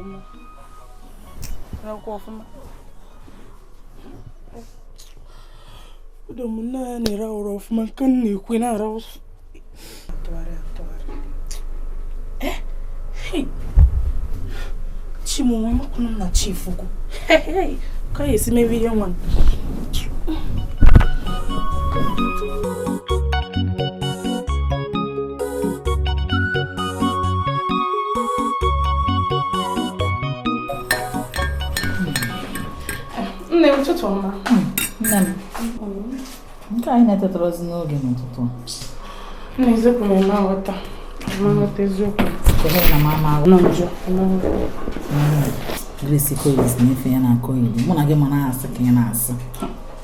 Ọfụma, rahụkwa ọfụma. Udo m nne ya na-ere ụra ọfụma nke m na-ekwe na-arahụ atụgharị atụgharị. Eh, hey. Chi m nwe makwụnụ m na chi fugo. Hey, ka ya esi mebe ihe nwa. Nne, ụtụtụ ọma. Nne m, nke anyị na-etetarazi n'oge n'ụtụtụ. Nne, eziokwu na eme aghọta. Eme aghọta eziokwu. Kedu na mama ahụ? Nọ njọ. Eme aghọta. Grace Collins na ife ya na-akọ iri. Mụ na gị ma na-asị ka ị na-asị.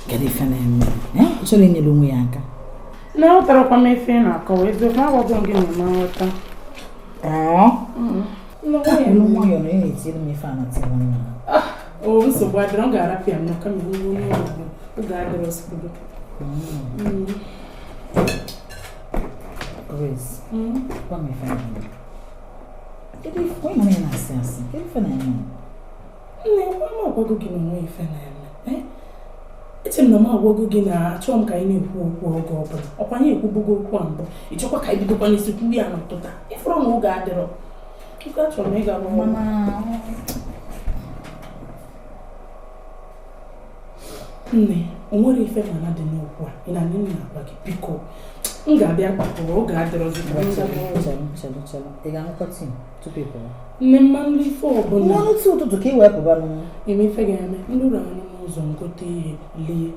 Kedu ife na-eme? Ọ chọrọ inyere onwe ya aka. Na aghọtarakwa m ife ị na-akọwa eziokwu, agwago m gị na eme aghọta. Elu nwayọọ na ị na-etiri m ife a na tiwa nna. O nsogbu adịrọ, m ga-arapụ ya nnọọ kama iwu onye ọbụla. Oge adịrọ osikwudo. Grace, gwa m ife na-eme. Kedu ife onye mara ya na-asị asị? Kedu ife na-eme? Nne, gwa m, agwago gị na onwe ife na-eme. Eche m na m agwago gị na achọghị m ka anyị na-ekwu okwu oge ọbụla. Ọkwa anyị ekwubugo okwu a mbụ. Ị chọkwa ka anyị bidokwa n'isi kwuo ya n'ụtụtụ a. Ịfụrụ na oge adịrọ. Nke achọrọ m ịga rụọ ọrụ. Mana Nne, o nwere ife mana dị n'okwu a. Ị na-anụ m na-agwa gị, biko. M ga-abịa kpapụrụ oge adịrọzi ka m chelụ gaa ọrụ. chelụ chelụ chelụ. Ị ga-aṅụkwa tii tupu ị pụọ? Nne, mmanụ ife ọbụla. Mmanụ tii ụtụtụ ka ị wee pụba n'ụlọ. Eme ife ga-eme nrụrụ anụ n'ụzọ ngote ihe lie.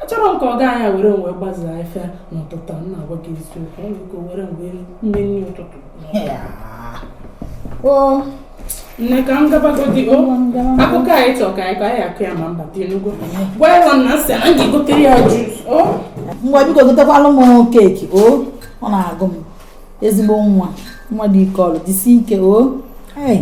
Achọrọ m ka ọ gaa ya were m wee gbazaa ife n'ụtụtụ a. M na-agwa gị eziokwu. Ọ nwere ike o were m wee mee nri ụtụtụ. O, Nne, ka m gabagodi o. Akụkọ anyị chọrọ ka anyị ka anyị akụ ya ma mba dị enugo. Gwa ya na nsị na m ga-egotere ya juice o. Ngwa, biko gotekwalụ m keeki o. Ọ na-agụ m. Ezigbo nwa, nwa dị ike ọrụ, jisie ike o. Hey.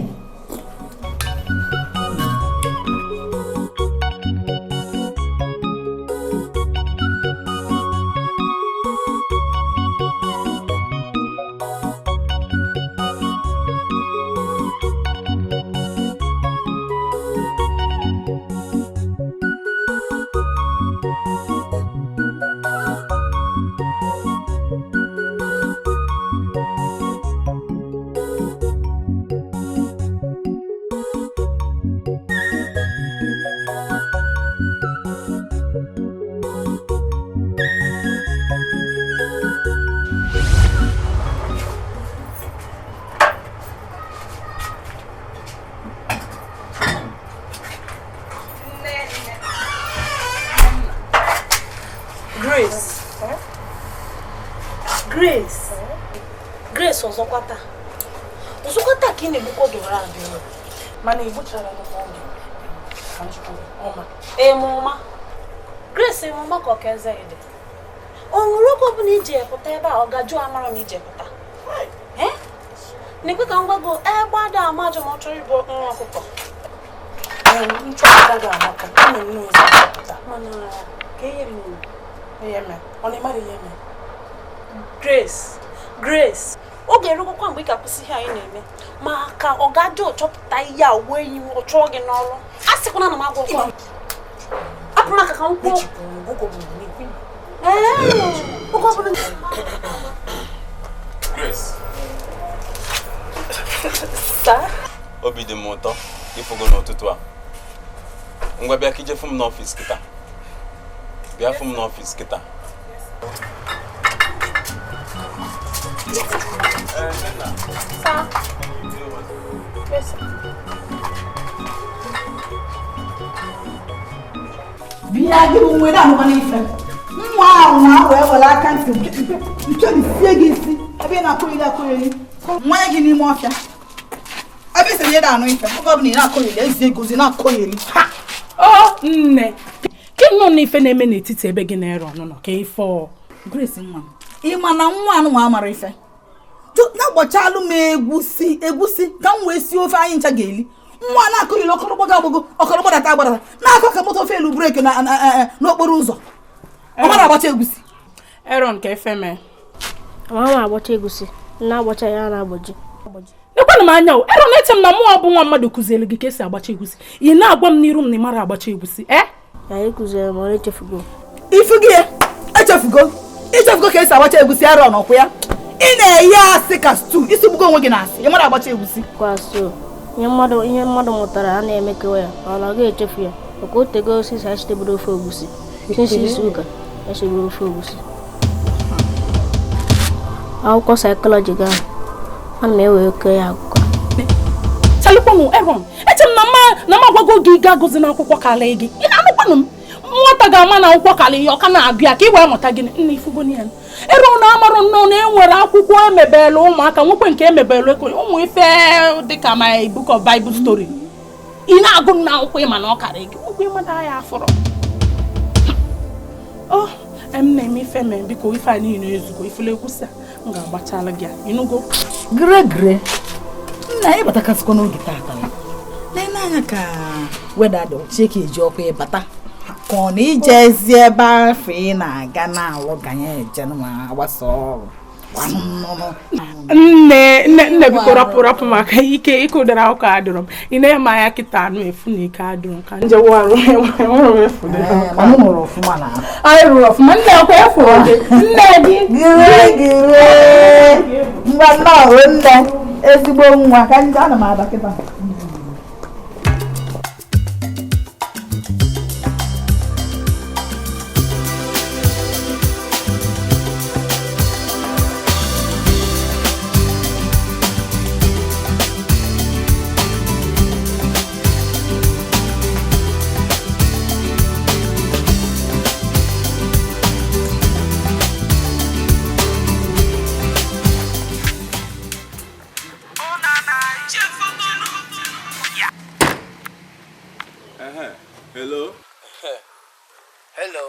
Grace. Grace. Grace, ọzọkwa taa. Ọzọkwa taa ka ị na-egbukwa oge were abịa ụlọ. Mana egbuchara m oge. Ka m jụkwa gị, ọma. Emụma. Grace, emụma ka ọkaeze gị dị. O nwere oge ọbụla iji pụta ebe a ọ ga-ajụ amara na ije pụta. Eh? Na-ekwe ka m gwa gị ebe ada ama ajọ ma ọ chọrọ ịbụ nwa ọkụkọ. Nchọpụta ga-amaka. Eme nnọọ ezi nchọpụta. Mana ka ihe mere. Ihe mee. Ọ na-ịmara ihe mee. Grace, Grace, oge erugokwa mgbe ị ga-akwụsị ihe anyị na-eme maka ọ ga-ajụ chọpụta ihe a uwe enyi ọ chụọ gị n'ọrụ. A sịkwana na m agwọkwa. Apụ maka ka m kwuo. Ee, oge ọbụla. Grace, Sir? obi dị m ụtọ ịfụgo n'ụtụtụ a. Ngwa, bịa ka ije fụ m n'ọfịs kịta. Bịa fụ m n'ọfịs kịta. Sir. Yes, sir. Bịa gị bụ nwere anụkwa n'ife. Nwa ahụ nwa wee were aka ntị nchọbisie gị isi ebe ị na-akụghịrị akụghịrị. Nwanye gị n'ime ọfịa. Ebe isi na ị na-anụ ife, oge ọbụla ị na-akụghịrị, ezi egozi na-akụghịrị. Ha! Ọ nne, ke nọ n'ife na-eme n'etiti ebe gị na-ere ọnụnọ ka ife ọ. Grace nwa m, ị ma na nwa anụ nwa amara ife. Na-agbachalụ m egwusi egwusi ka m wee sie ofe anyị ncha ga-eli. Nwa na-akụghịrị ọkọrọgbago agbago ọkọrọgbadata agbadata na-akọ ka moto felu breki n'okporo ụzọ. Ọ mara agbacha egwusi. Aaron, ka ife mee. Mama m agbacha egusi, na-agbacha ya na-agbaji. Nekwa Nekwanụ m anya o. Aaron, eche m na mụọ bụ nwa mmadụ kụzielu gị ka esi agbacha egwusi. Ị na-agwa m n'iru m na ị mara agbacha egwusi. Eh? Anyị kụziere m, echefugo. Ifu gị echefugo. Ichefugo ka esi agbacha egwusi Aaron ọkwụ ya. Ị na-eyi asị ka stew, isi gbugo onwe gị na asị. Ị mara agbacha egwusi. Kwa stew. Ihe mmadụ mụtara a na-emekewa ya, ọ na ọ ga-echefu ya. Maka o tego since anyị siteburu ofe egusi. Since izu ụka, esiburu ofe egusi. Akwụkwọ saịkọlọji gị ahụ, ana m ewe oke ya akụkọ. Chalụkwanụ Aaron, eche m na m agwago gị gaa gụzi n'akwụkwọ karịa gị. Ị na-anụkwanụ m? Nwata ga-ama na akwụkwọ karịa ya, ọ ka na-agụ ya ka ị wee mụta gịnị? Nna ifugo ya. Aaron na-amarụ nnọọ na e nwere akwụkwọ emebela ụmụaka, nwekwe nke emebela okenye, ụmụ ife dịka my book of Bible story. Ị na-agụ na akwụkwọ ịma na ọ karịa gị, ụgwọ ịmada ya afọrọ. O em na-eme ife mee biko ife a niile ezugo ifele ekwusi a m ga-agbachala gị ya ịnụgo. Gre gre. Nna ị batakasịkwa n'oge tata. Nene anya ka weda dị ochie ka eji ọkụ ịbata. Ka ọ na ijezi ebe afọ ị na-aga na-alụ ganye eje ma agbasa ọrụ. Nne nne nne biko rapụ rapụ maka ike ike ụdara akwụkwọ adịrọ m. Ị na-eme anya kịta anụ efu na ike adịrọ m ka njewa arụ enwere m efu dị. Mana mụrụ ọfụma na. Anyị rụrụ ọfụma nne ọkwa efu dị. Nne gị. Gire gire. Ngwa nnọọ nne ezigbo nwa ka ndị ana m aba kịta. Hello? Hello.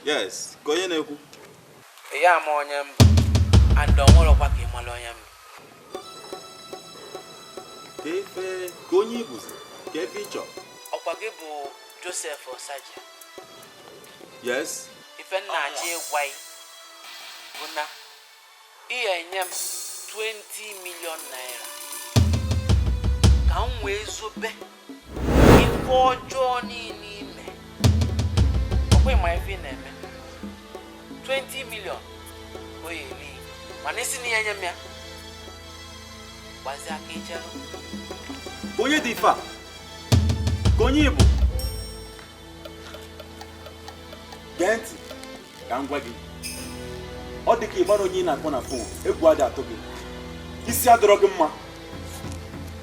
Yes, ka onye na-ekwu? Ya ama onye mbụ. And ọ nwerọkwa ka ị mara onye mbụ. Ka ife ka onye ibuzi, ka efe ị chọrọ? Ọkwa gị bụ Joseph Osaji. Yes. Ife nna achọ ịgwa gị bụ na ị ga-enye m 20 million naira ka m wee zobe ife ọjọọ niile ime. Ọkwa ịma ife ị na-eme. 20 million o ya eli, mana isi na ihe nye m ya gbazie aka ichelụ. Onye dị ife a? Ka onye ịbụ? Gee ntị ka m gwa gị. Ọ dị ka ịgbara onye ị na-akpọ na fon, egwu adị atụ gị. Isi adọrọ gị mma.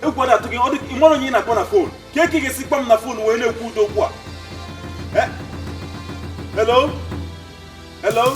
Egwu adị atụ gị, ọ dị ka ịmara onye ị na-akpọ na fon. Ka eke ga-esi kpọ m na fon wee na-ekwu ụdị okwu a. Hello? Hello?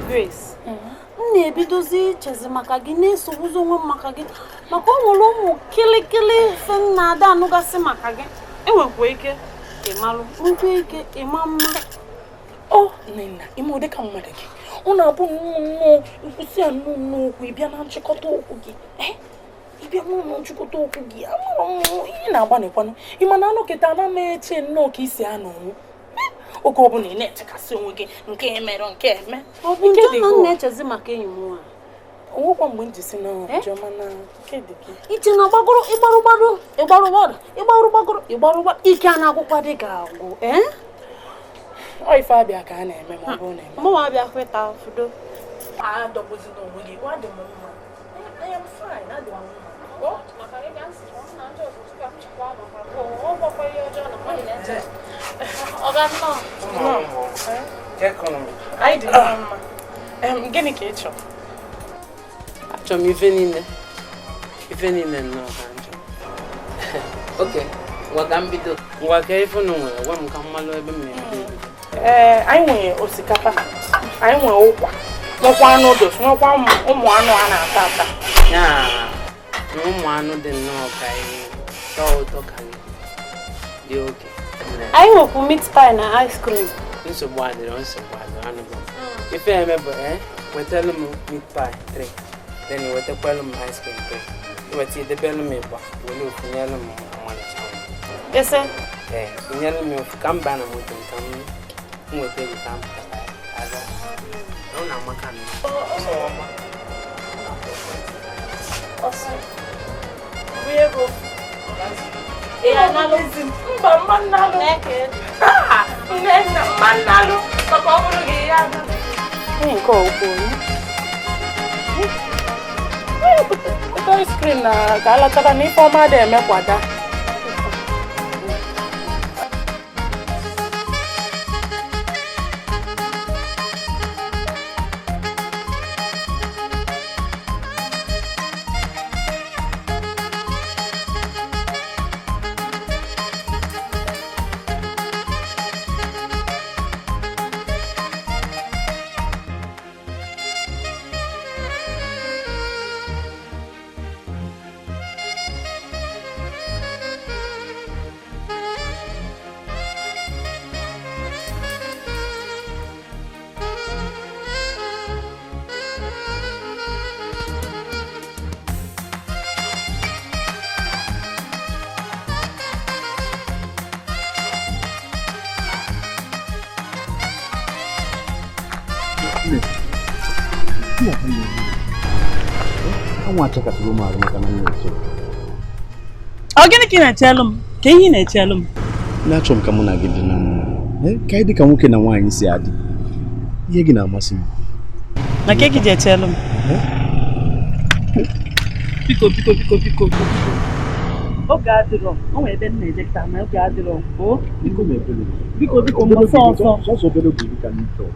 Grace, m na-ebidozi ichezi maka gị, na-esogbuzi onwe m maka gị, maka ọ nwere ụmụ kịlịkịlị ife m na-ada anụgasị maka gị. Enwekwa ike ịmalụ, nwekwa ike ịma mma. O Nnenna, ime ụdị ka mmadụ gị. Ọ na-abụ nnọọ nkwụsị a nnọọ okwu, ị bịa na nchịkọta okwu gị. Ị bịa n'ụlọ nchịkọta okwu gị, amara m ihe na-agbanịkwanụ. Ị ma na anụ kịta ana m eche nnọọ ka isi anọ ọnwụ. Oge ọbụla ị na-echekasị onwe gị nke emere nke eme. Ọ bụ njọ na m na-echezi maka enyi m nwaanyị. Onwekwa mgbe m ji si na njọ mana nke dị gị. Iche na gbagoro ịgbarụ gbagoro ịgbarụ gbagoro ịgbarụ gbagoro ịgbarụ gbagoro ike a na-agwụkwa dị ka agwụ. Ọ ife abịa ka a na-eme ma ọ bụrụ na eme. Mụnwa abịa kweta fudo. A dọgbuzi n'onwe gị, ọ dị m mma. I am fine, adị m mma. Anyị dị mma. Gịnị ka ị chọrọ? Achọrọ m ife niile. Ife niile nnọọ ka m chọrọ. Oke, ngwa ka m bido. Ngwa ka ife unu nwere, gwa m ka m malụ ebe m na-ebido ebido. Ee, anyị nwere osikapa, anyị nwere ụkwa, nwekwa noodles, nwekwa ụmụ anụ a na-ata ata. Ya na ụmụ anụ dị nnọọ ka ihe tọọ ụtọ ka gị dị oke. Anyị nwekwu meat pie na ice cream. Nsogbu adịrọ, nsogbu adịrọ, anụgo. Ife eme bụ wetelu m meat pie 3, then wetakwelu m ice cream 3. Iweta idebelu m ịgba, were ofu nyelu m ọmalịcha. Ese? Ee, nyelu m ofu ka m baa na moto m ka m nweta ego ka m pụta aga. Ọ na-amaka nnọọ. Ọsọ. Ego. Mba, mma nnalụ. Nne nna, mma nnalụ. Maka ọ bụrụ gị ya. Nke okwu. Ice cream na ka alataba na ife ọma dị emekwada. Ọ gịnị ka ị na-echelụ m? Ka ihe ị na-echelụ m? Na-achọ m ka mụ na gị dị na mma. Ka anyị dị ka nwoke na nwaanyị si adị. Ihe gị na-amasị m. Na ka gị ji echelụ m? Biko biko biko biko. Oge adịrọ, o nwere ebe m na-eje taa ma oge adịrọ. O biko biko biko mbọsọ ọzọ. Sọsọ obere oge ka m chọrọ.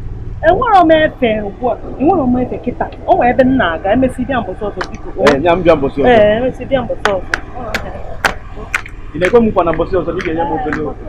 Enwere m efe ugbu a, enwere m efe kịta. O nwere ebe m na-aga, emesi bịa mbọsọ ọzọ biko. Ee, nya m bịa mbọsị ọzọ. Ee, emesi bịa mbọsọ ọzọ. Ị na-ekwe m nkwa na mbọsị ọzọ na ị ga-enye m obere oge?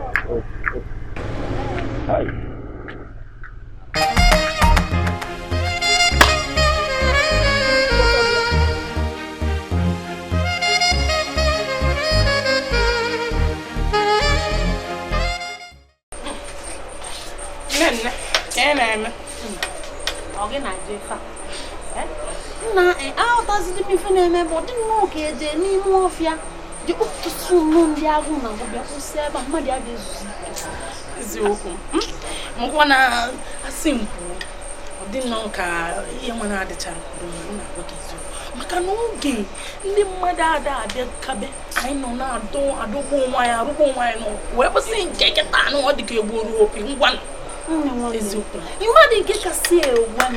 Nne nne, ka ị na-eme? Ọ gị na-eje ife a? Nna, aghọtazidi m ife na-eme bụ ọ dị nnọọ ka eje n'ime ọfịa dị ọtụtụ nnụọ ndị agụụ na agụ bịa kwụsị ebe a mmadụ abịa ezuzi ike. Eziokwu. Mkwa na asị m kwuo, ọ dị nnọọ ka ihe nwa na-adịchara kwuru m na-agwa gị eziokwu. Maka na oge ndị mmadụ ada abịa kabe anyị nọ na-adụ adụgbu onwe anyị arụgbu onwe anyị n'ụkwụ wee kwụsị nke kịta anụ ọ dị ka egbuoru opi ngwa eziokwu. Mmadụ nke kasị ewe m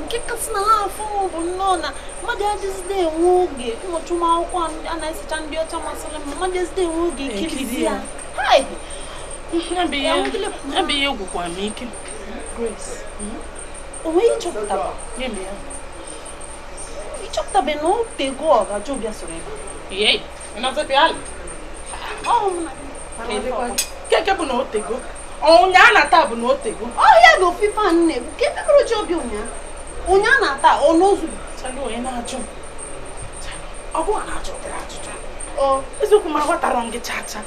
nke kasị na ha afọ m bụ nnọọ na mmadụ adịzide enwe oge ịnọchi ụmụ akwụkwọ a na-esecha ndị ọcha masịrị m mmadụ adịzide enwe oge ekirizi ya. Ya bụ ihe gwụkwa m ike. Grace, o nweghị ịchọpụtara ịchọpụtabe na o tego ọgajụ bịa soro ebe. Keke bụ na o tego. Ụnyaa na taa bụ na o tego. Ọhịa bụ ofufe a na-ekwu ka ebe mere ji obi ụnyaa. Ụnyaa na taa ọ n'ozu. Chalụ onye na-ajụ m. Ọgụ a na-ajụ ụdịrị ajụjụ. Eziokwu m aghọtara m gị chaa chaa.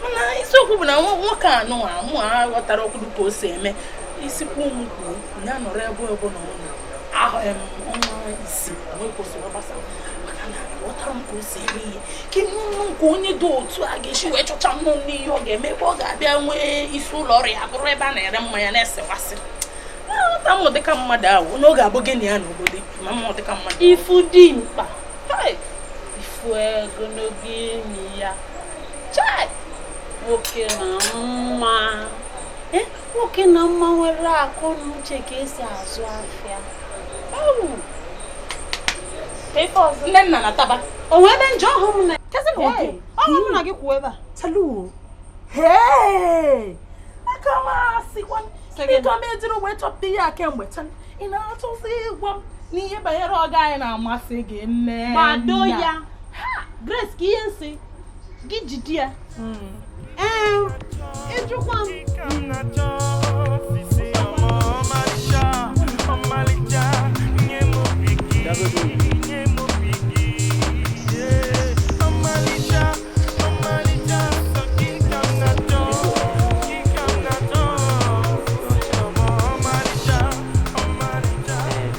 Mana isiokwu bụ na nwoke a nụ a mụ aghọtara okwu ka o si eme. Isikwu m kwuo, ya nọrọ ebe ebe na ọnụ. Ahụ ọnwa isii wee kwụsịrị gbasa maka na aghọtara m ka o si eme ihe. Ka nnụnụ nke onye dị otu a ga-esi wee chọcha nnụnụ n'ihe ọ ga-eme ebe ọ ga-abịa nwee isi ụlọ ọrụ ya bụrụ ebe a na-ere mmanya na-esewasị. Aghọta m dịka mmadụ ahụ onye ọ ga-abụ gịnị ya n'obodo ma mma dịka mmadụ. Ifu dị mkpa. Ifu ogologo imi ya. Chai! Nwoke na mma. Nwoke na mma nwere akọ na uche ka esi azụ afịa. Nne nna na taba. O nwee ebe njọ ọhụrụ m na ọhụrụ m na gị kwuo ebe a. Salu. Hey! Aka m asịkwa. Biko m ejiri wee chọpụta ihe a kemgbe. Ị na-achọzi ịgwa m N'ihe banyere ọga anyị na-amasị gị nne. Gbado ya. Grace ka ihe nsị gị jide ya. Ee, ịjụkwa m.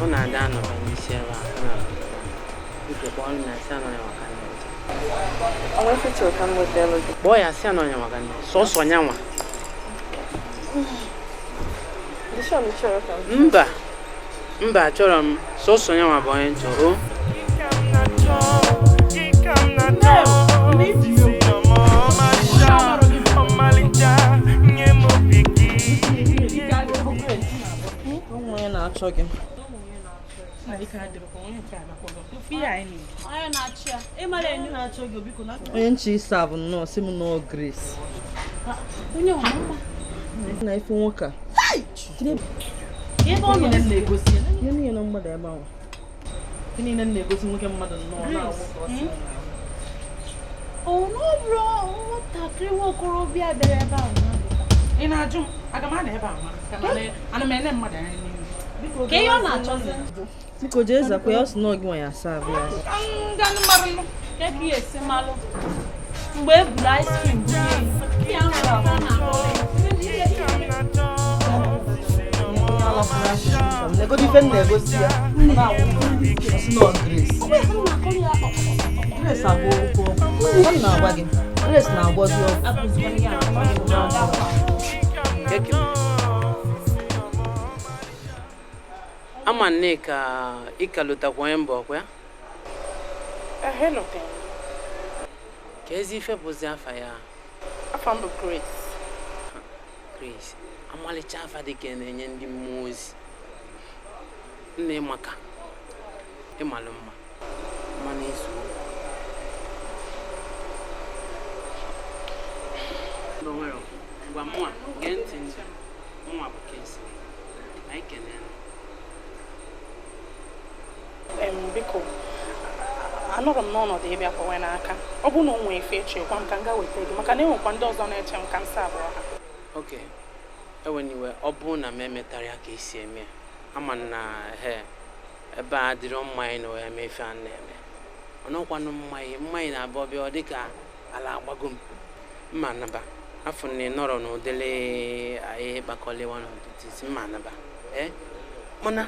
Ọ na-ada anọba n'isi ebe a ọ na-apụta. Biko kpọọ m na sị anọ ya maka nne ọcha. Kpọọ ya sị anọ ya maka nne sọsọ nyanwa. Mba mba achọrọ m sọsọ nyanwa bụ onye nchọ o. Onye na-achọ gị. Onye na-achị ya ịmara enyu na-achọ gị biko na Onye nche ịsa bụ nnọọ sị m nọọ Grace. Onye ọmụma. Na ife nwoke a. Ebe ọ nọ na-egosi. Ihe niile na mmadụ ebe ahụ. Ihe niile m na-egosi nwoke mmadụ nnọọ na-awụ ka ọ sị. Ọ n'ọbụrụ nwatakịrị nwa okorobịa bịara ebe a ụnyaahụ. Ị na-ajụ m aga m anọ ebe a mara ka ana m ene mmadụ anya n'ihu. Ka ihe ọ na-achọzi. Biko jee zakwa ya ọ sị na ọ gị nwa ya asa abụ ya. Nga mmarụnụ. Ka ka ihe esi malụ mgbe e buru ice cream bunye ya. Ihe ahụ bụ afọ na-akpọ ya. Negodi ife m na-egosi ya. Ọ na-awụ ọ sị na ọ Grace. Grace agwọ okwu ọgwụ. Ọ na-agwa gị. Grace na-agwọzi ọgwụ. Ama nne ka ịkalụtakwa onye mbụ ọkwa ya? Ehe, lotere. Ka ezi ife bụzi afa ya. Afa m bụ Grace. Grace, amalịcha afa dị ka na-enye ndị mmụọ ozi. Nna ịmaka, ịmalụ mma, mana ezu okwu. Onwero, gwa mụa, gee ntị ntị, mụnwa bụ Kingsley. Anyị kenere. Biko, anọrọ m n'ọnọdụ ịbịa kpọwe n'aka. Ọ bụrụ na o nwee ife eche gwa m ka m gaa weta gị maka na enwekwa ndị ọzọ na-eche m ka m saa abụọ ha. Ok, eweniwe ọ bụrụ na m emetara ya ka esi eme ya, ama na he ebe a adịrọ mmanya na eme ife a na-eme. Ọ nọkwanụ mmanya mmanya na-abịa ọbịa ọ dịka ala agbago m. Mma naba afọ na ị nọrọ n'ụdịrị anyị kpakọliwa n'ụtụtụ isi mma naba. Ee, mana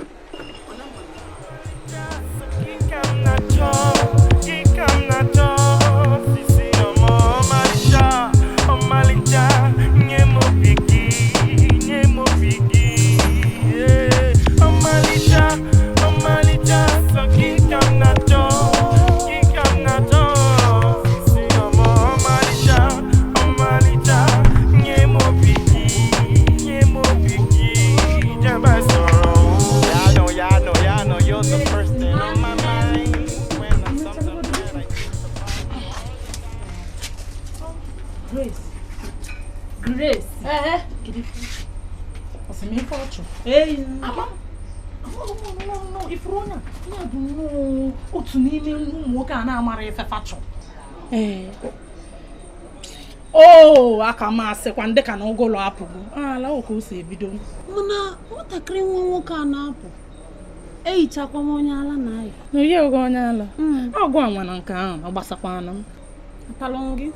Yeah, I know, you're the first thing on my mind when I'm something that I Grace. Grace. Ee. Ọ sị m ife ọ chụ. Ama m ifuru onye a onye bụ nnọọ otu n'ime ụmụ nwoke a na-amara ife fa chụ. Ee. O aka m asịkwa ndị ka na ụgụlụ apụgo. Ala o ka o si ebido. Mana nwatakịrị nwa nwoke a na-apụ ehichakwa m onye ala na-ayị. Na onye oge onye ala. Ọgụ anwa na nke ahụ ọ gbasakwana m. Atalụ gị.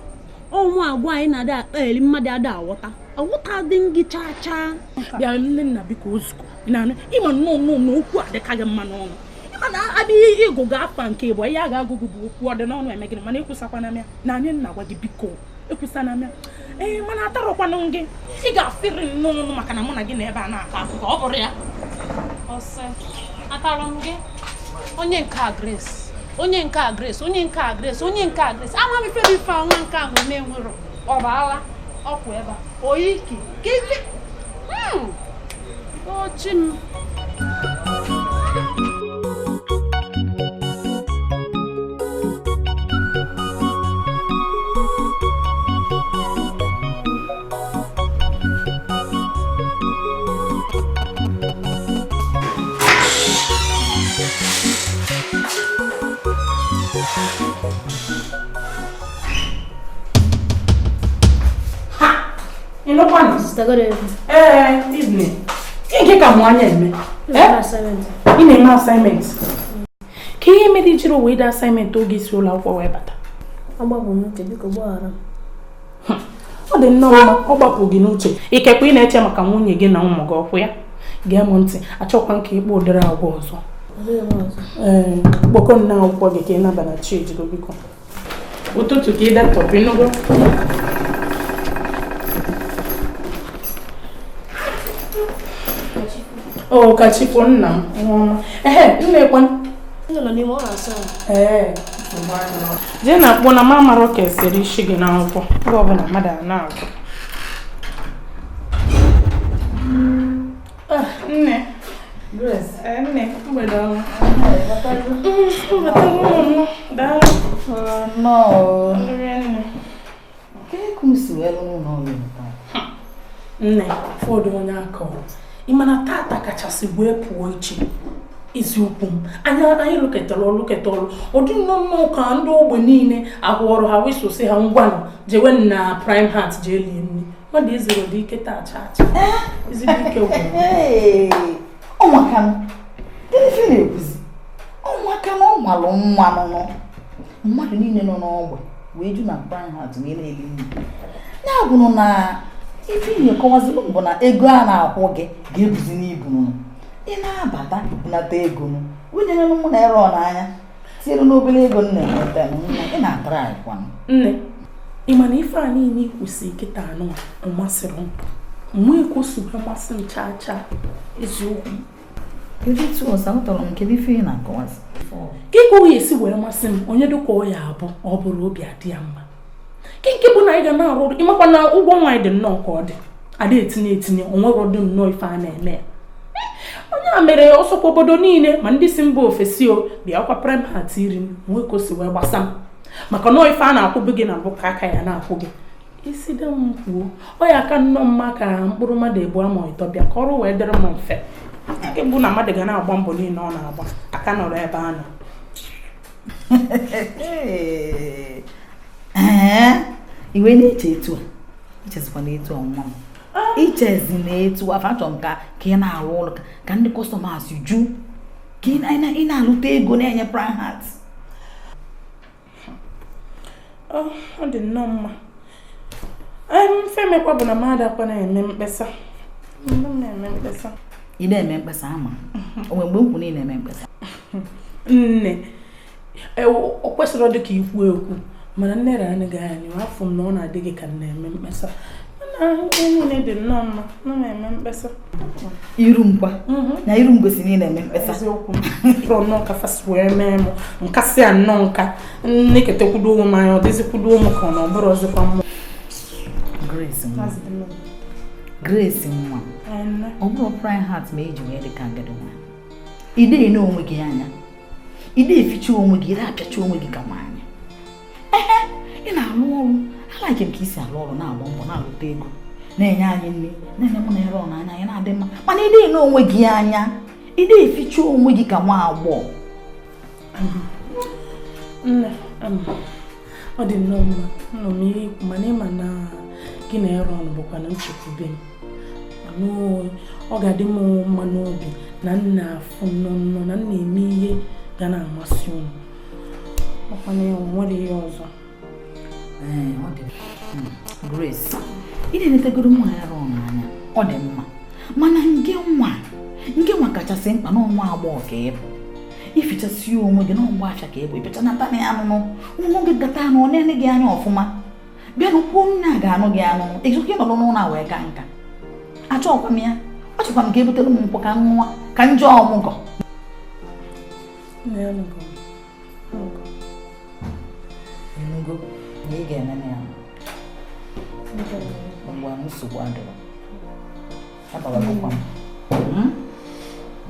Ụmụ agwa anyị na-ada akpa eri mmadụ ada aghọta. Aghọta dị gị chaa chaa. Bịa nne nna biko ozugbo. Na ịma nnọọ nnọọ na okwu a dịka gị mma n'ọnụ. Ịma na abịa ịgụgụ afa nke ịbụ ihe a ga-agụgụ bụ okwu ọ dị n'ọnụ eme gịnị mana ekwusakwana m ya na anyị nna gwa gị biko ekwusana m ya. Ee, mana atarọkwanụ gị. Ị ga-afịrị nnọọ ọnụ maka na mụ na gị na ebe a na-akọ akụkọ ọ bụrụ ya. Ọsẹ, atalụ m gị. Onye nke a Grace. Onye nke a Grace, onye nke a Grace, onye nke a Grace. Ama m ife bụ ife a nwa nke a nwere na-enwero. Ọ bụ ala, ọkwụ ebe a. Oyiki, ka ife. Ochi m. Ịnụkwanụ? Sister, good evening. Ee, evening. Nke ka mụ anya eme. Eh? Assignment. Ị na-eme assignment. Ka ihe mere i jiri wee dee assignment oge isi ụlọ akwụkwọ wee bata? Ọ gbapụ m n'uche, biko gbaghara m. Ọ dị nnọọ mma, ọ gbapụ gị n'uche. Ikekwe ị na-eche maka nwunye gị na ụmụ gị ọkwụ ya. Gee m ntị, achọkwa m ka ịkpọ ụdịrị agwa ọzọ. Adịghị m ọzọ. Ee, kpọkọ nne akwụkwọ gị ka ị naba na chi ejigo biko. Ụtụtụ ka ị datọpụ ịnụgo. O kachifo nna m nwa ọma. Ehe, nna ekwe. Nne nọ n'ime ọ na-asa ahụ. Ee, jee na akpọ na ma mara ka esere isi gị n'akwụkwọ oge ọbụla mmadụ a na-agụ. Ah, nne. Grace. Ee, nne, mgbede ọma. Mbatago m daalụ. Nnọọ. Nri nne. Kedu ka unu si wee lụrụ ụlọ ọrụ taa? Nne, ụfọdụ onye aka ọrụ. Ị ma na tata kachasị wee pụọ iche eziokwu m anyị lụketara ọrụ lụketa ọrụ ụdị nnọọ ka ndị ogbe niile ahụ ọrụ ha wesosị ha ngwanụ jewe na Prime Heart jee lie nne mmadụ ezere ụdị ike taa chaa chaa ezigbo ike gwụrụ. Ee, ọnwaka m. Gịnị ife ị na-ekwuzi? Ọnwaka na ọ malụ nwa nụnụ. Mmadụ niile nọ n'ọgbe wee ju na Prime Heart wee na-eli nri. Ya bụrụ na ife ị na-ekọwaziri m bụ na ego a na-akwụ gị ga-ebuzi n'ibu nụnụ. Ị na-abata bunata ego nụ. Wụnyere mụ na ere n'anya. Tinyere n'obere ego m na-enweta nụ, nne, ị na-atara anyị kwanụ. Nne, ị ma na ife a niile ikwusi kịta anụ a ọ masịrị m nwee ka o si wee masị m chaa chaa eziokwu. Kedu etu ọzọ aghọtara m kedu ife ị na-akọwazi? Ka ka o esi wee masị m onye dịka ọ ya abụ ọ bụrụ obi adị ya mma ke nke bụ na anyị ga na-arụ ọrụ ịmakwa na ụgwọ nwa anyị dị nnọọ ka ọ dị ada etinye etinye o nwere ọdị nnọọ ife a na-eme ya. Onye a mere ọsọkwa obodo niile ma ndị si mba ofesi o bịakwa Prime Heart iri nwee ka o si wee gbasa m maka nọọ ife a na-akwụbe gị na mbụ ka aka ya na-akwụ gị isi dị m kwuo ọ ya aka nnọọ mma ka mkpụrụ mmadụ ebu ama ịtọ bịa ka ọrụ wee dịrị m mfe nke bụ na mmadụ ga na-agba mbọ niile ọ na-agba aka nọrọ ebe a nọ. Ee, iwe na-eche etu a ichezikwa na etu a nwa m ichezi na etu afọ achọrọ m ka ị na-arụ ụlọ ka ndị customers ju ka ị na-alụta ego na-enye Prime Heart. Ọ dị nnọọ mma. Mfe mekwa bụ na mmadụ akwa na-eme mkpesa. Na-eme mkpesa. Ị na-eme mkpesa ama o nwere mgbe m kwuru na ị na-eme mkpesa? Nne, o kwesịrị dị ka ikwu ekwu mana nne ra anyị ga-anya afọ m na ọ na-adị gị ka m na-eme mkpesa mana ihe niile dị nnọọ mma na m eme mkpesa. Iru mkpa na iru m gosi na ị na-eme mkpesa. Eziokwu m rọ nnọọ ka fasi wee mee m nkasị a nnọọ nka nneketekwudo onwe m anya ọ dịzikwudo ụmụ ka ọ na ọ bụrụ ọzọkwa mmụọ. Grace nwa Grace nwa ọ bụrụ Prime Heart ma eji wee dị ka agadi nwaanyị ị na-ene onwe gị anya ị na-eficha onwe gị ị na-apịacha onwe gị ka nwaanyị. Ehe, ị na-arụ ọrụ alaghị m ka ị si arụ ọrụ na-agba mbọ na-alụta ego na-enye anyị nri na-enye mụ na ere n'anya anyị na-adị mma mana ị na-ene onwe gị anya ị na-eficha onwe gị ka nwa agbọghọ. Nne, ọ dị nnọọ mma nọ m ihe ikwu mana ịma na gị na Aaron bụkwa na nchekwube m ọ ga-adị m mma n'obi na nna afụ nnọọ na nna eme ihe ga na-amasị unu ọkwa na ya nwere ihe ọzọ. Ee, ọ dị Grace, ị na-enetegoro mụ Aaron anya ọ dị mma mana nke nwa kachasị mkpa n'ọnwa agbọghọ ka ị bụ ifichasị onwe gị n'ọgba afịa ka ị bụ ịpịachanata na ya anụnụ ụmụ gị gata anụ ọ na-ene gị anya ọfụma bịa na kwuo nne a ga-anụ gị anụ ịzụka ị nọrọ n'ụlọ a wee ka nka achọkwa m ya achọkwa m ka ebutere m nkwụ ka m nwa ka njọ ọmụgọ. Enugo na ị ga-eme ya mgbe nsogbu adịrọ ababagokwa m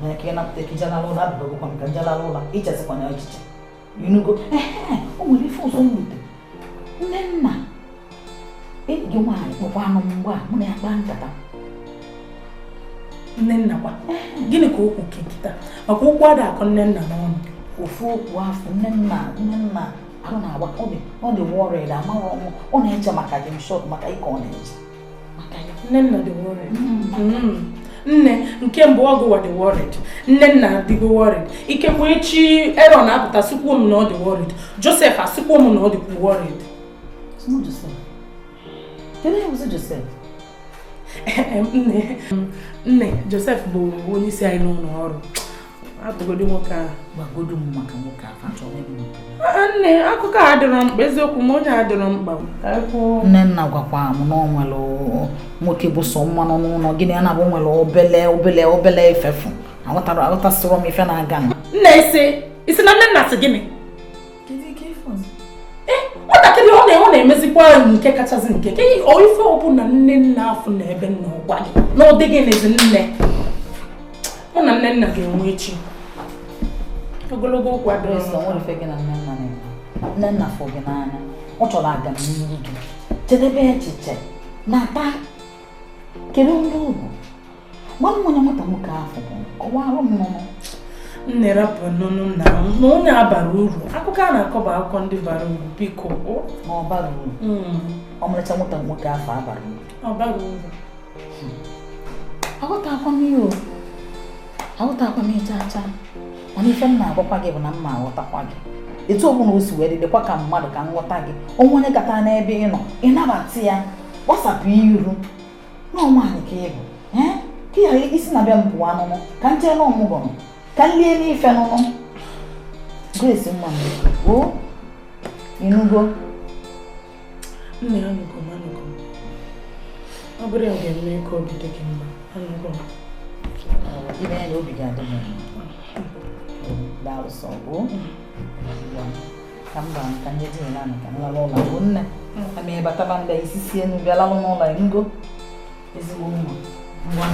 na ka ị napụta ka ijelala ụlọ ababagokwa m ka njelala ụlọ ichezikwa na echiche Enugo ee o nwere ife ọzọ nwute nne nna enyi gị nwaanyị kpọkwa anụ mgbe a mụ na ya kpaa nkata. Nne nna kwa gịnị ka okwu kịta maka okwu ada akọ nne nna n'ọnụ ofu okwu afọ nne nna ahụ na-agba ọ dị worried amarọ m ọ na-eche maka gị short maka ike ọ na-eche maka ya. Nnenna dị worried. Nne, nke mbụ ọgụwa dị worried. Nnenna adịgo worried. Ikekwe echi Aaron apụta sịkwuo m na ọ dị worried. Joseph asịkwuo m na ọ dịkwu worried. Joseph. Kedu ihe bụzi Joseph? Nne, nne, Joseph bụ onye isi anyị n'ụlọ ọrụ. Atụgodi nwoke ahụ. Gbagodu m maka nwoke ahụ, achọrọ m ịmụ. Nne, akụkọ a adịrọ mkpa, eziokwu m onye adịrọ mkpa. Nnenna gwakwa m na ọ nwere nwoke bụ sọ mmanụ n'ụlọ gịnị ya na-abụ nwere obele obele obele ifefu. Aghọtasịrọ m ife na-aga. Nne, isi na Nnenna sị gịnị? Nwatakịrị ọ na-emezikwa nke kachasị nke ka ife ọbụla Nnenna afụ na ebe nna ọgwa gị na ọ dịghị n'ezi nne. Mụ na Nnenna ga-enwe echi. Ogologo okwu adịrọ. Nnenna fụ gị n'anya, ọ chọrọ agamnihu gị. Chedebe echiche nata kedu ndị ọ bụ? Gwa m onye nwata nwoke ahụ bụ, kọwara m nụnụ. Nne, rapụ nụnụ na onye a bara uru. Akụkọ a na-akọ bụ akụkọ ndị bara uru, biko. Na ọ bara uru. Ọmarịcha nwata nwoke afọ abara uru. Ọ bara uru. Aghọtakwa m ihe o. Aghọtakwa m ihe chaa chaa. Mana ife m na-agwakwa gị bụ na m ma aghọtakwa gị. Etu ọbụla o si wee dị dịkwa ka mmadụ ka nghọta gị. Onwe onye gata n'ebe ị nọ, ị nabata ya, gbasapụ iru. Na nwaanyị ka ị bụ. Ka ị ghara isi na bịa m pụọ anụnụ, ka m jee n'ọmụgwọ nụ, ka m lie n'ife nụnụ. Grace nwa m, o ịnụgo? Nne, anụgo m, anụgo m. Ọ bụrụ ya ga-eme ka obi dị gị mma, anụgo m. Ime ya na obi ga-adị m mma. Daalụ sọ, o. Ka m gbara ka nye di ya naanị ka m lalụ ụlọ bụ nne. Ama ị bataba mgbe isi sie enu bịa lalụ n'ụlọ ịnụgo? Ezigbo nwa. Ngwa.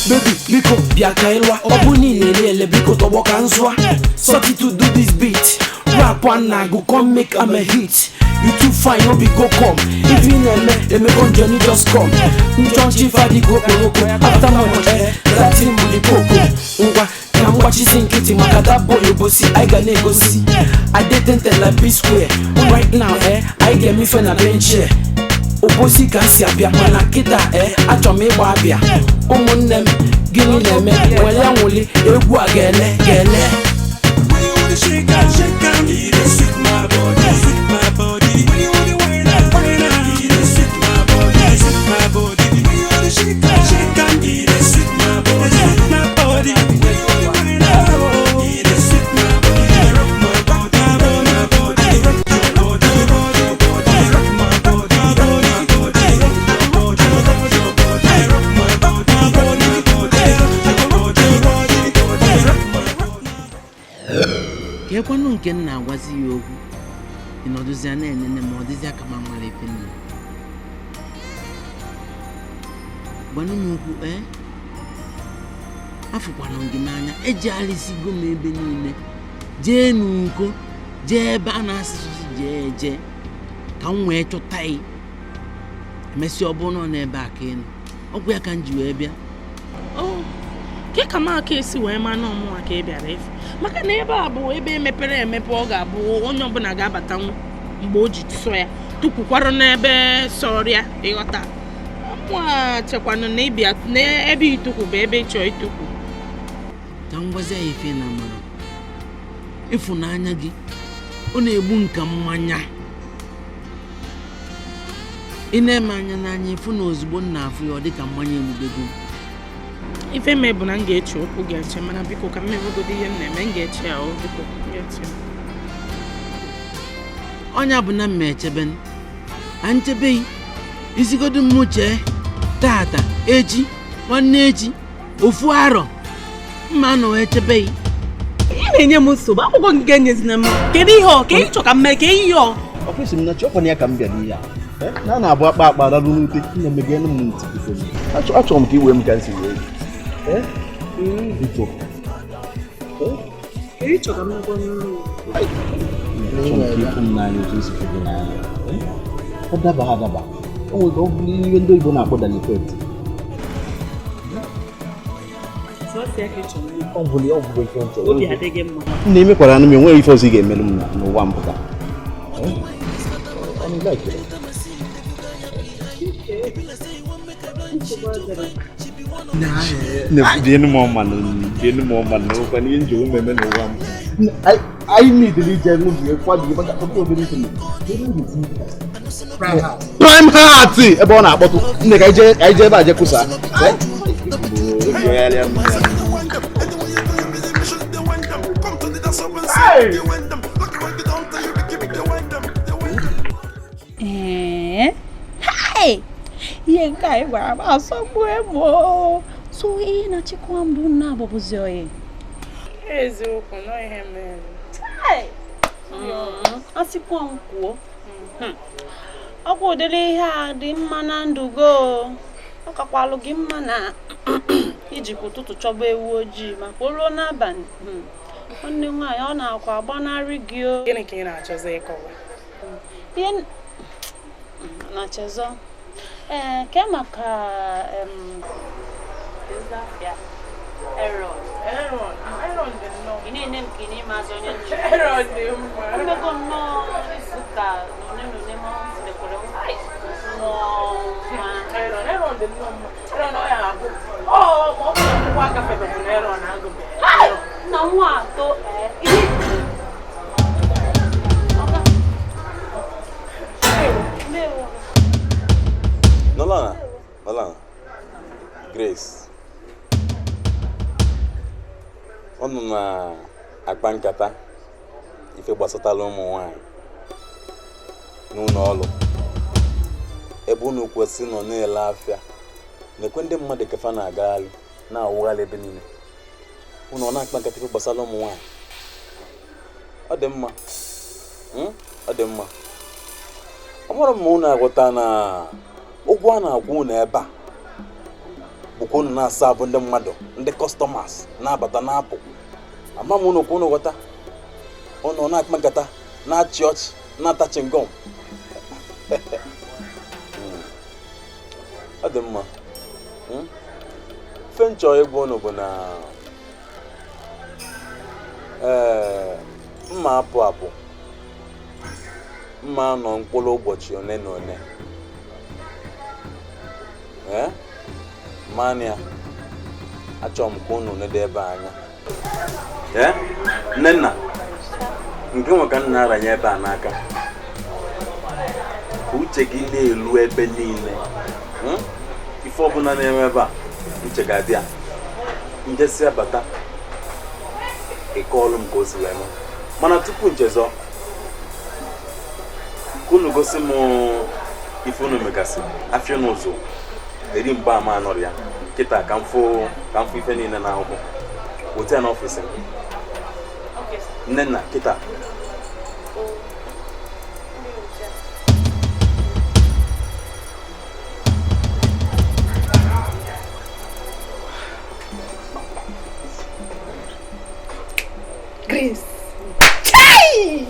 Baby, biko bịa ka ịlụa. Ọ bụ niile ele biko tọgbọ ka nzụa. Sorry to do this beat. Rap one na go come make am a hit. You too fine, no be go come. If you na-eme emego journey just come. Nchọnchi fadigo okporoko. After money, that thing bụ the koko. Ngwa ka m gbachisi nkịtị maka that boy obosi anyị ga na-egosi. I dey tented like P square. Right now, anyị ga-eme ife na bench here. Obosi ka m si abịa mana kịta achọrọ m ịgba abịa. Ụmụnne m gịnị na-eme were nwụli egwu a ga-ele ga-ele. Kekwanụ nke m na-agwazi ya okwu ị nọdụzịa na-enene ma ọ dịzịa ka ma mara efe nne gwanụ m okwu afụkwanụ gị n'anya ejegharịsigo m ebe niile jee n'uko jee ebe a na-asịsị jee eje ka m wee chọta ị emesịa ọ bụrụ na ọ n'ebe a ka ị nọ ọgwụ ya ka m ji wee bịa. Ke ka m aka esi wee maa na ọmụnwa ka ị bịara efu maka na ebe a bụ ebe mepere emepe ọ ga-abụ onye ọbụla ga-abatanwu mgbe o ji sọ ya tụkwukwarụ n'ebe sọrọ ya ịghọta mụa chekwanụ na ịbịa n'ebe itukwu bụ ebe ịchọ itukwu. Ka m gwazie ya ife na mara ịfụnanya gị ọ na-egbu nka mmanya ị na-eme anya n'anya ịfụ na ozugbo m na-afụ ya ọ dị ka mmanya egbubego. Ife me bụ na m ga-eche okwu ga-eche mana biko ka m mewegodo ihe m na-eme m ga-eche ya o biko m ga-eche. Ọnya bụ na m echebe a nchebeghị isigodo m chee tata echi nwanne echi ofu arọ mma anọ echebeghị. Ị na-enye m nsogbu akwụkwọ gị ga-enyezina m. Kedu ihe ọ ka ị chọ ka m mee ka ihe ọ? Ọfịs m na chọkwana ya ka m bịara ihe a. Na na-abụ akpa akpa rarụ n'ute nna m geenụ m ntị biko. Achọrọ m ka i wee m ka m si wee. Biko. Ị chọ ka m gwa m? Achọrọ m ka ịfụ m n'anya otu esi fụ gị n'anya. Ọ daba adaba. O nwere ọ bụrụ ihe ndị oyibo na-akpọ dalifet. Sọsọ ya ka ị chọrọ ime. Ọ bụrụ ọ bụrụ ife m chọrọ. Obi adịghị mma. Nna emekwara anụ m enweghị ife ọzọ ị ga-emerụ m n'ụwa m pụta. Nne m ọma na m ọma na ụkwa n'ihe nji onwe m eme n'ụwa m. Anyị niile ije ṅụbie kwabie maka ọbụrụ obere ife na Prime Heart ebe ọ na-akpọtụ nne ka anyị jee ebe a jee kwụsa. Ee, ihe nke anyị gwara m asọgbuo m o. So ihe na-achịkwa mbụ nna abụbụzi oyi. Eziokwu nọ ihe mere. Asịkwa m kwuo. Ọkwa ụdịrị ihe a dị mma na ndụ go. Ọ kakwalụ gị mma na ijikwa ụtụtụ chọba ewu ojii maka o ruo n'abalị. Nwanne nwaanyị ọ na-akwa agbanarị gị o. Gịnị ka ị na-achọzi ịkọwa? Ihe na chezọ. Ee, ke maka Aaron. Aaron dị nnọọ. Ị na-ene m ka ị na-eme onye nche. Aaron dị mma. Mmego nnọọ izu ụka na one na one ma ọ zidekwara m mmụọ nwa. Aaron dị nnọọ mma. Aaron ọ ya agụ. Ọ ma ọ bụ akwụkwọ agafebeghị na Aaron agụbeghị. Na nwa atọ Nolana, Nolana, Grace. Ọ nọ na-akpa nkata ife gbasatara ụmụ nwanyị n'ụlọ ọrụ ebe unu kwesị nọ na-ele afịa na-ekwe ndị mmadụ kefa na-agagharị na-awụgharị ebe niile. Unu ọ na-akpa nkata ife gbasara ụmụ nwanyị. Ọ dị mma. Ọ dị mma. Ọ mara m ma unu aghọta na ụgwọ a na-akwụ unu ebe a bụkwa unu na-asa abụ ndị mmadụ, ndị kọstọmas na-abata na-apụ. Ama m unu kwa unu ghọta. Unu na-akpa nkata, na-achị ọchị, na-ata chingom. Ọ dị mma. Ife nchọ ịgwa unu bụ na mma apụ apụ, mma nọ mkpụrụ ụbọchị one na one. Mania, achọrọ m ka unu nedo ebe anya. Nnenna, nke nwe ka m na-aranye ebe a n'aka. Ka uche gị na-elu ebe niile. Ife ọbụla na-eme ebe a, uche ga-adị ya. Njesi abata, ịkọọlụ m ka o si wee mee. Mana tupu nchezọ, ka unu gosi m ife unu megasị afịa n'ụzọ eri mgbaama anọrọ ya kịta ka m fụ ife niile na akwụkwọ weta ya n'ọfịs m. Nnenna kịta. Grace. Chai!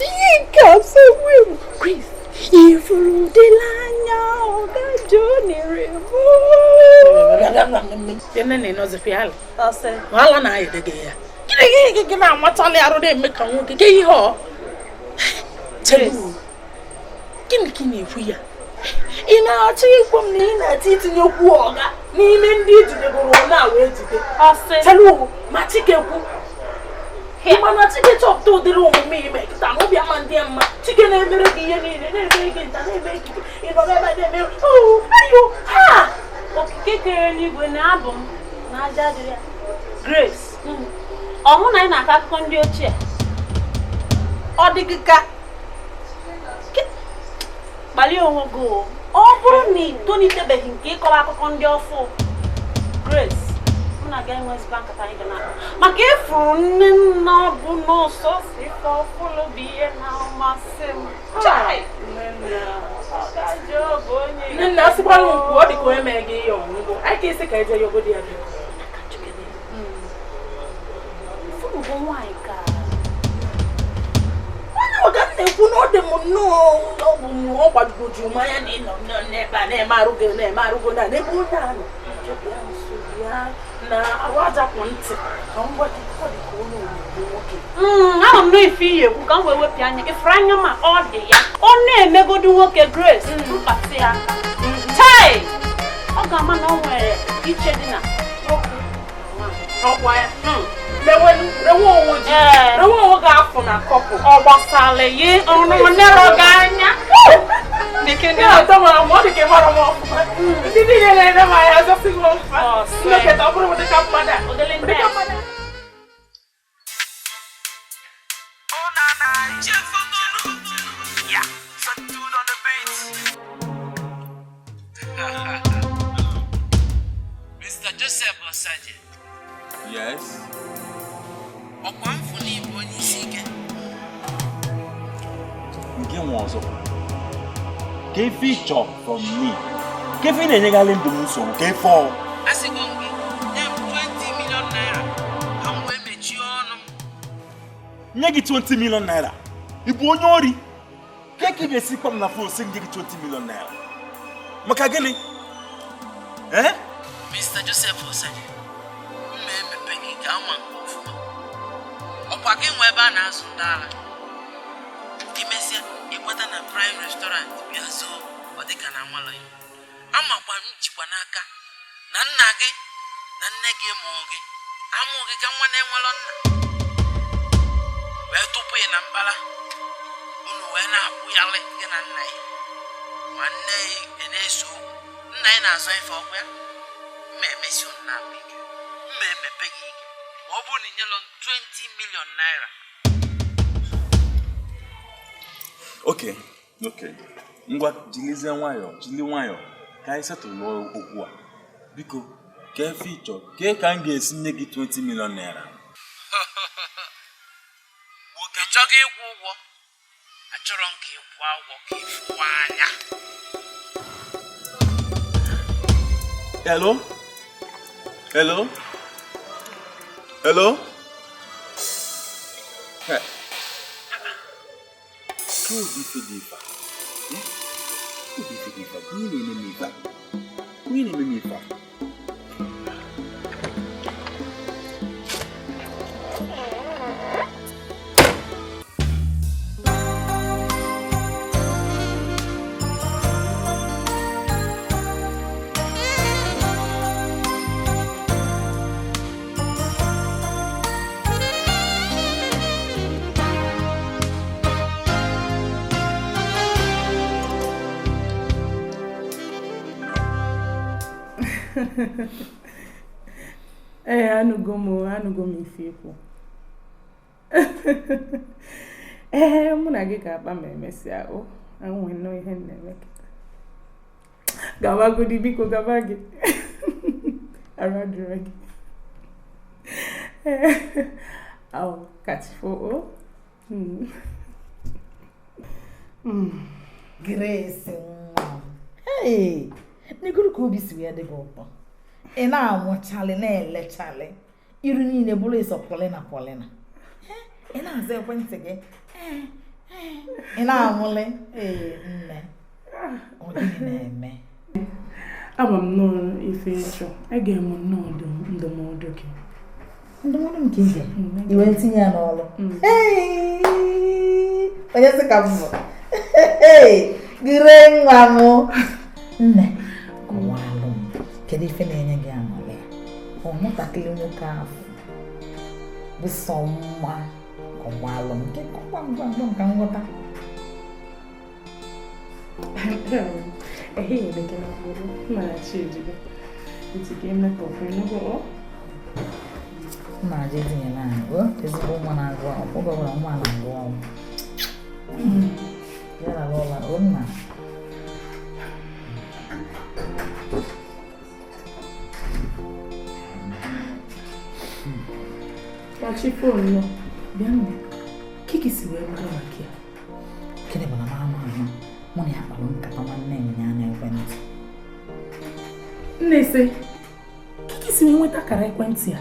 Ihe nke asọgbu m. Grace, ifuru dịla anya ọga John rebo. Nne na ịnọzikwa ya ala na-ayịdege ya. Gịnị gị na-amatali arụ na-eme ka nwoke ke ihe ọ? Chere, gịnị ka ị na-ekwu ya? Ị na-achọ ikwu m na ị na-achọ itinye okwu ọga n'ime ndị ejidegoro na wee jide. Chere, ma Chike kwu. Mana Chike chọpụta ụdịrị omume ime kịta na obi ama ndị mma. Chike na-emere gị ihe niile, na-emere gị nta, na-emere gị ị nọ ebe a na-eme ayo ha. Okike kere n'igwe na abụ m na aja adịrị ya. Grace, ọ mụ na anyị na-akọ akụkọ ndị ochie. Ọ dị gị ka kpalie onwe gị o. Ọ bụrụ na ị tolitebeghị nke ịkọwa akụkọ ndị ọfụ. Grace, mụ na na gị enwezikwa nkata anyị ga na-akpa maka ịfụrụ nne nna bụ n'ọsọ si ife ọfụlụ bụ ihe na-amasị m. Chai! Nne ọ bụ onye Nne nna asịkwala nkwu ọ dị ka onye mere gị ihe ọṅụṅụ. Anyị ka esi ka eje yogodi ya biko. Fụnụgo nwaanyị ka Onye ọga m na-ekwu na ọ dị m nnọọ ọ bụ m ọ gbagoju m anya na ịnọ nnọọ n'ebe a na-eme arụgo na-eme arụgo na n'ebe onye a nọ. Bịa nso bịa na arụ aja kwụ ntị ka m gwa gị ọ dị ka onye onyonyo nwoke. Ahụ m n'ife iyi ekwu ka m wee wepụ anya ifuru anya ma ọ dị ya ọ na-emegodu nwoke Grace mkpati ya aka. Chai! Ọ ga-ama na ọ nwere iche dị na nwoke na nwaanyị. Ọkwa ya. Rewe onwe gị. Rewe onwe gị afọ na kọpụ. Ọ gbasara ya ọnụ nero gị anya. Ndị na-atọ mara m ọ dị ka ị mara m ọfụma. Ndị niile na-ere m anya azọsịghị m ọfụma. Nnọkọta ọ bụrụ ụdịka mmadụ a. Ụdịka mmadụ a. Yeah, some dude on the beat. Mr. Joseph Osaje. Yes. Ọkwa mfụ na ịbụ onye isi ike. Nke nwe ọzọ. Ka ife ị chọrọ from me. Ka ife ị na-enyegharị ndụ m nsogbu ka ife ọ. Asịgo m gị, nye m 20 million naira ka m wee mechie ọnụ m. Nye gị 20 million naira. Ị bụ onye ori. Ka ka ị ga-esi kpọ m na fon sị m nye gị 20 million naira. Maka gịnị? Eh? Mr. Joseph Osaje, mma emepe gị ka ama nke ọfụma. Ọkwa gị nwe ebe a na-azụ ndị ara. Imesịa, ịgbata na Prime Restaurant bịa zụọ ọ dịka na amalọ ya. Amakwa m jikwa n'aka na nna gị na nne gị mụọ gị amụọ gị ka nwa na-enwelọ nna wee tụpụ ya na mbara unu wee na-akwụghalị gị na nna ya ma nne ya na-eso okwu nna ya na-azọ ife ọkwa ya mma emesi unu na-akpa ike mma emepe gị ike ma ọ bụrụ na inyelọ m 20 million naira. Okay, okay. Ngwa jilizie nwayọọ, jili nwayọọ ka anyị setụlụ okwu a. Biko, ka efe ị chọrọ, kee ka m ga-esi nye gị 20 million naira. Nwoke chọghị ịkwụ ụgwọ, achọrọ m ka ị kwụọ ụgwọ ka ị fụwa anya. Hello? Hello? Hello? Hey. Ka ụdị ife dị ife a? Eh? Ụdị ife dị ife a? Onye na-eme m ife a? Onye na-eme m ife a? Ee, anụgo m ife ikwu. Ee, mụ na gị ga-akpa ma emesịa o. Anwụ nnọọ ihe m na-eme kịta. Gabagodi biko gaba gị. Arụ adịrọ gị. Ee, ahụ kachifo o. Grace nwa m. Hey, n'egoro ka obi si wee dị gị ụtọ. Ị na-anwụchalị na-elechalị iru niile bụrụ ịsọ pọlịna pọlịna. Ị na-aza ekwentị gị. Ị na-anwụlị. Ee, nne. Ọ gịnị na-eme? Ama m nnọọ ife ịchọ. Ege m nnọọ ndụmọdụ gị. Ndụmọdụ m ka ị ga i wee tinye ya n'ọrụ. Ee, onye sị ka m bụ. Ee, gịrị nwa m. Nne, kọwalụ m. Kedu ife na-enye gị aṅụrị? Ọ nwatakịrị nwoke ahụ bụ sọ mma kọwalụ m. Nke kọwa m gwa m ka m ghọta. Ehihie elekere mkpụrụ mmaghachi ejigo. Ntị gị emekọpụ ịnụgo ọ? Nna aja etinyela anyị o ezigbo nwa na-agụ akwụkwọ oge ọbụla nwa na-agụ akwụkwọ. Ya na ụlọ o nna. Ka chi fonu. Bịa nne. Kiki si wee mara maka ya. Gịnị bụ na m ama ama mụ na ya kpara nkata nwanne nya na ekwentị. Nne sị, Kiki si wee nweta akara ekwentị ya.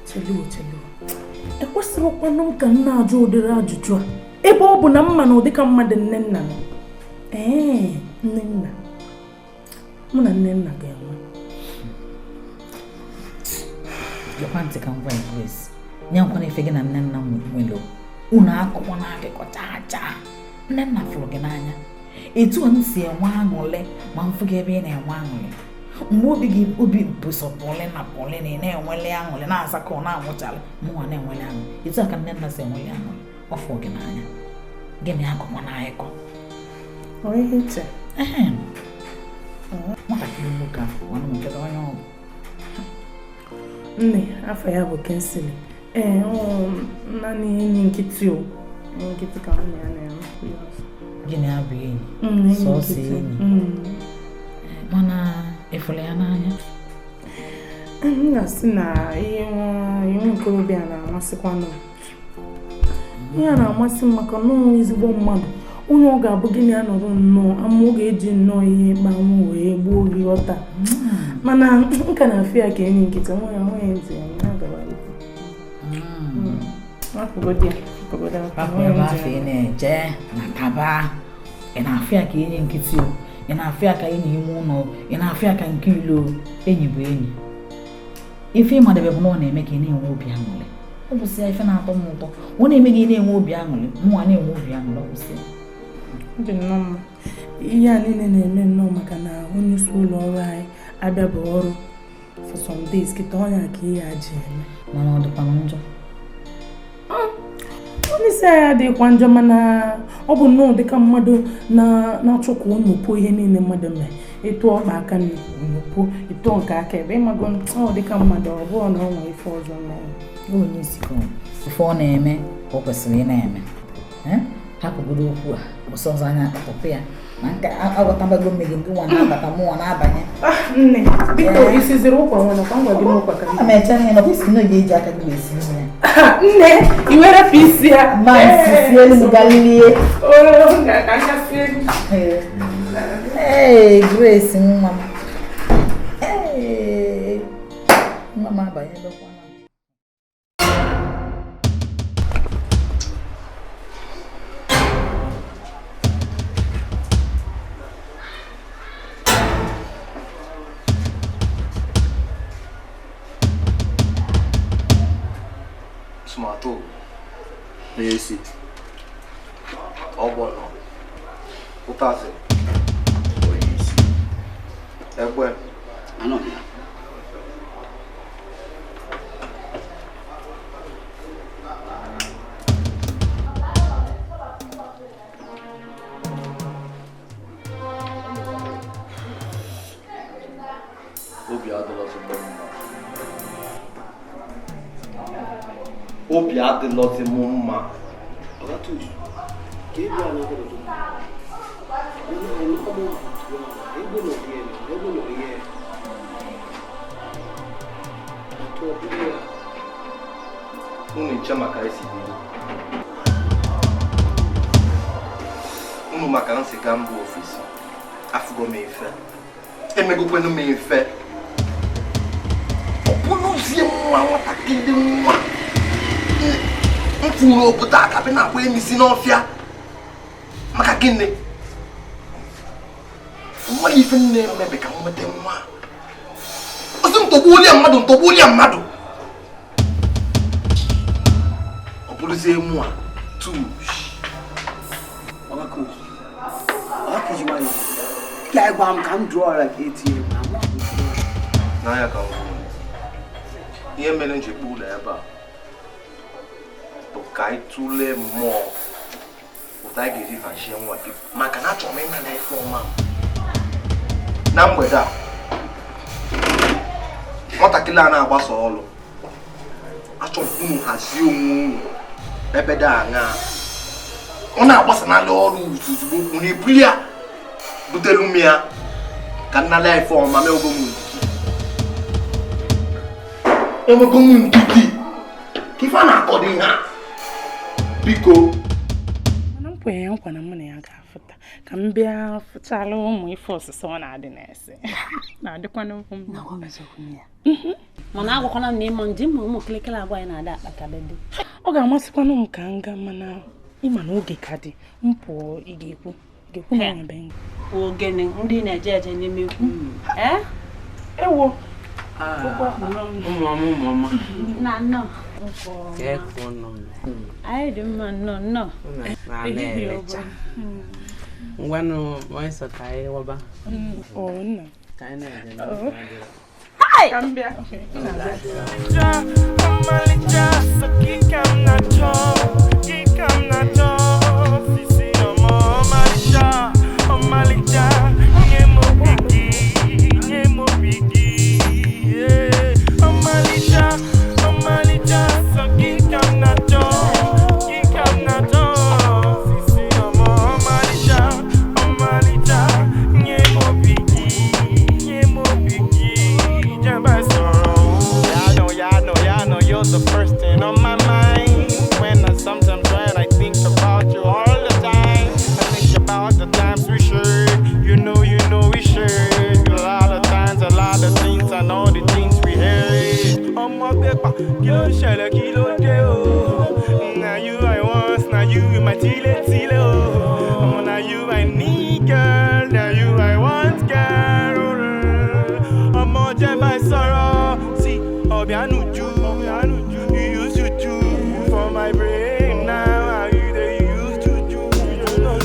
Chelu chelu. Ekwesịrịkwanụ m ka m na-ajụ ụdịrị ajụjụ a. Ebe ọ bụ na mma na ụdịka mmadụ nne nna nọ. Ee, nne nna. Mụ na nne nna ga-enwe. Ekwentị ka m gwa ya Grace. Nye nkwana ife gị na nne nna m nwere. Unu akụkọ na akụkọ chaa chaa. Nne nna fụrụ gị n'anya. Etu a m si enwe aṅụrị ma m fụ gị ebe ị na-enwe aṅụrị. Mgbe obi gị obi bụ sọ pọlị na pọlị na ị na-enwele aṅụrị na-asakọ na-anwụchalị mụnwa na-enwele aṅụrị. Etu a ka nne nna si enwele aṅụrị. Ọ fụrụ gị n'anya. Gịnị akụkọ na akụkọ? Ọ ihe iche. Nwatakịrị nwoke ahụ gwanụ m kedu onye ọ bụ. Nne, afọ ya bụ Kinsley. Ee, naanị enyi nkịtị o. Nkịtị ka nne ya na-eme. Gịnị abụ enyi? Sọọsọ enyi. Mana ịfụrụ ya n'anya? M ga-asị na ihe nwa okorobịa na-amasịkwanụ m. Ihe a na-amasị m maka na ọ ezigbo mmadụ. Onye ọ ga-abụ gịnị anọrọ nnọọ ama ọ ga-eji nnọọ ihe gbanwe wee gbuo gị ghọta. Mana m ka na-afụ ya ka enyi nkịtị nwa ya nwunye ntị ya ya gawa. Hapụgodi ya. Hapụ ebe afọ ị na-eje na kaba. Ị na-afụ ya ka enyi nkịtị o. Ị na-afụ ya ka enyi ime ụlọ. Ị na-afụ ya ka nke ilo. Enyi bụ enyi. Ife ịmadebe bụ na ọ na-eme ka ị na-enwe obi aṅụrị. Ọ kwụsị ya ife na-atọ m ụtọ. Ọ na-eme ka ị na-enwe obi aṅụrị. Mụnwa na-enwe obi aṅụrị ọ kwụsị ya. Ọ dị nnọọ mma. Ihe a niile na-eme nnọọ maka na onye isi ụlọ ọrụ anyị abịabụ ọrụ for some days kịta ọnya ka ihe a ji eme. Mana ọ dịkwa m njọ. Onye isi anyị adịghịkwa njọ mana ọ bụ nnọọ dịka mmadụ na-achọ ka o ihe niile mmadụ mee. Ịtụ ọkpa aka nnukwu, ịtụ nke aka ebe ịmago ọ dịka mmadụ ọ bụrụ na ọ nwee ife ọzọ mere. Onye isi ka ife ọ na-eme ka ọ kwesịrị ị na-eme. Hapụgodo okwu a ọsọ ọzọ anya akpatọpụ ya na nke aghọtabago mmegị nke nwa na-abata mụnwa na-abanye. Nne, biko isiziri ụkwa nwa nakwa ngwa gị n'ụkwa ka ana m eche na ịnọkwa isi na oge eji aka gị wee si nri ya. Nne, i were pụ isi ya. Ma nsisi elu m galilie. Ka nkasi elu. Ee, Grace nwa m. Ee, nwa m abanyelekwa. Tomato na-esi ọgbọnọ ụtazị onyeisi egbe anọ ya. Obi adịlọzi m mma. Obi adịlọzi m mma. Unu nche maka esi bido. Unu maka nsi ga mba ofesi. Afụgo m ife. Emegokwenu m ife. Ọ bụrụzie nwa nwatakịrị nwa. M kwuru obodo a ka bi na-akpọ emisi n'ọfịa. Maka gịnị? Nwa ife nne emebe ka m nweta nwa. Osi m tọgbuolia mmadụ, m tọgbuolia mmadụ. Ọ bụrụzie mụ a tush. N'anya ka m kwuru. Ihe mere m ji kpọọ ụlọ ebe a bụ ka anyị tụlee mmụọ ụta anyị ga-eji hazie nwa gị maka na achọrọ m ịna na ife ọma na mgbede a nwatakịrị a na-agbasa ọlụ achọrọ m unu hazie onwe unu ebe dị aṅaa ọ na-agbasa n'ala ọrụ ozugbo unu ebuli ya butelu m ya ka nnala ife ọma mee ogo m. Enwego m ndidi. Ka ife a na-akọdo ihe a. Biko. Mana m kwenye nkwa na mụ na ya ga-afụta ka m bịa fụchala ụmụ ife ọsịsa ọ na-adị na-ese na-adịkwa n'okwu m. Mana agwakwana m na ịma ndị ụmụ ụmụ kịlịkịlị agwa anyị na-ada akpakabede. Ọ ga-amasịkwanụ m ka m gaa mana ịma na oge ka dị m pụọ ị ga-ekwu ga-ekwu na ebe m. Ogene ndị na-eje eje n'ime ekwu. Ewo. Ụmụ ọma. Na nnọọ. Ka ekwu nọ m. Anyị dị mma nnọọ nnọọ. Na na-elecha. Ngwanụ nwayọọ ka anyị waba. Ọ nna. Ka anyị na-eje n'ụlọ. Ka m bịa. The first thing on my mind when I sometimes when I think about you all the time, I think about the times we shared. You know we shared a lot of times, a lot of things, and all the things we heard. On my paper, girl, shall I kill now you I want, now you my tile tile. Oh, now you I need, girl, now you I want, girl. I'm on my sorrow, see, Obianuju. You used to do for my brain now. You they used to do.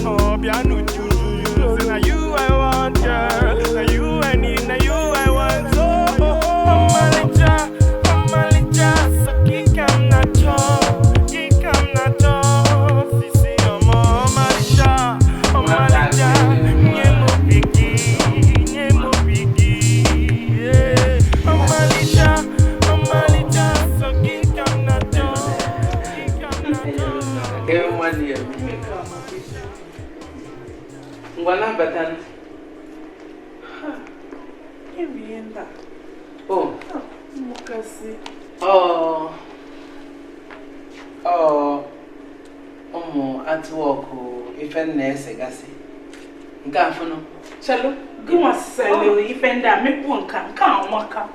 Oh, piano do. Now you I want, girl. Now you I need. Now you I want. Oh, Omalicha, Omalicha. So kikam na cho, kikam na cho. Sisi Omalicha, Omalicha. Nyemo bigi, nyemo bigi. Yeah, Omalicha, Omalicha. Ngwa nabata. Oh. Oh. Oh. Ụmụ atụọkụ ife na-esegasị. Nke afụnụ. Chalo, gị nwasịsịrị ife ndị a mekpuo nke a nwaka.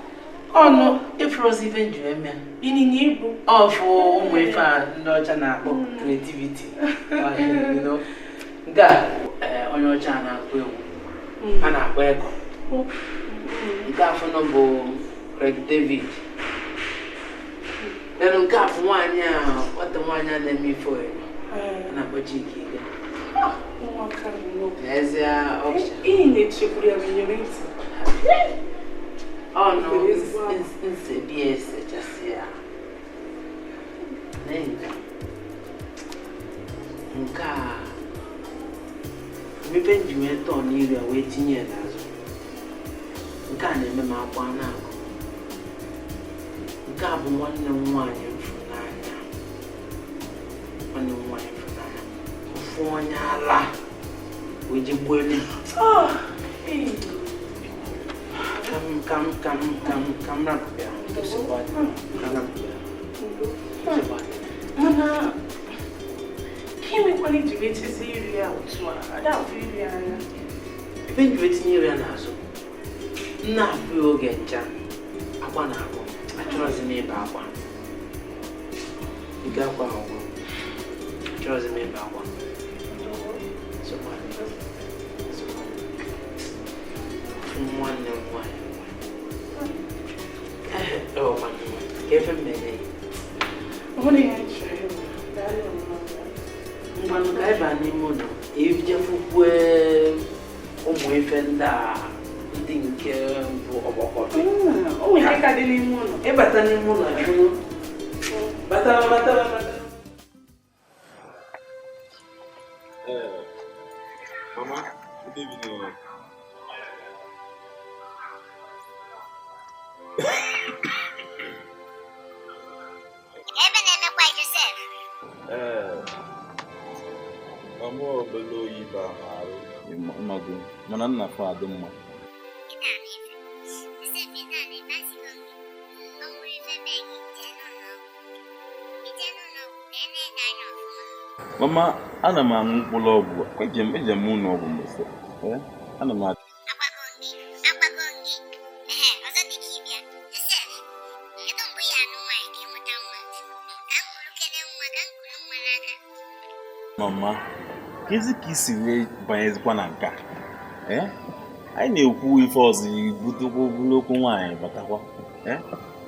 Ọnụ ifrozi ife nju eme. Ịnyịnya ibu. Ọfụ ụmụ ife a ndị ọcha na-akpọ creativity. Nke a onye ọcha na-akpọ egwu. A na-akpọ ego. Nke afụnụ bụ Craig David. Then nke a bụ nwaanyị a nwata nwaanyị a na-eme ife onyonyo. A na-akpọ Chika Ike. N'ezie ọcha. Ọnụ nsebi esechasị ya. Nke a mmepe nji wee tọọ n'iru ya wee tinye ya n'azụ. Nke a na-eme m akwa na-agụ. Nke a bụ nwanne m nwaanyị mfụnanya. Nwanne m nwaanyị mfụnanya. Ofu onye ala wee je gbuo elu. Ka m rapụ ya. Mana ka enwekwana iji wee chezi iri ya otu a, ada afụ iri anya. Ebe nji wee tinye iri ya n'azụ, m na-afụ ya oge ncha, akwa na-agụ, achọrọzi m ịba akwa. Nke akwa ọgwụ, achọrọzi m ịba akwa. Nwanne m nwaanyị. Ka efe mmemme ya. Ngwanụ ka anyị baa n'ime ụlọ, ebijefukwue ụmụ ife ndị a ndị nke bụ ọgbakọbe. Ịbata n'ime ụlọ jụrụ. Batara batara batara. Mama, good evening. Ebe na-emekwa Joseph. Ọmụ obele oyi ba arụ mmago mana nna fa adị mma. Joseph, ị na-eme asịgo gị. O nwere ife mee Mama, ana m aṅụ mkpụrụ ọgwụ. Eje m ụlọ ọgwụ mbọsị. Ana m Mama, kezi ka isi wee banyezikwa na nke a? Anyị na-ekwu ife ọzọ ibutekwa obere okwu nwaanyị batakwa.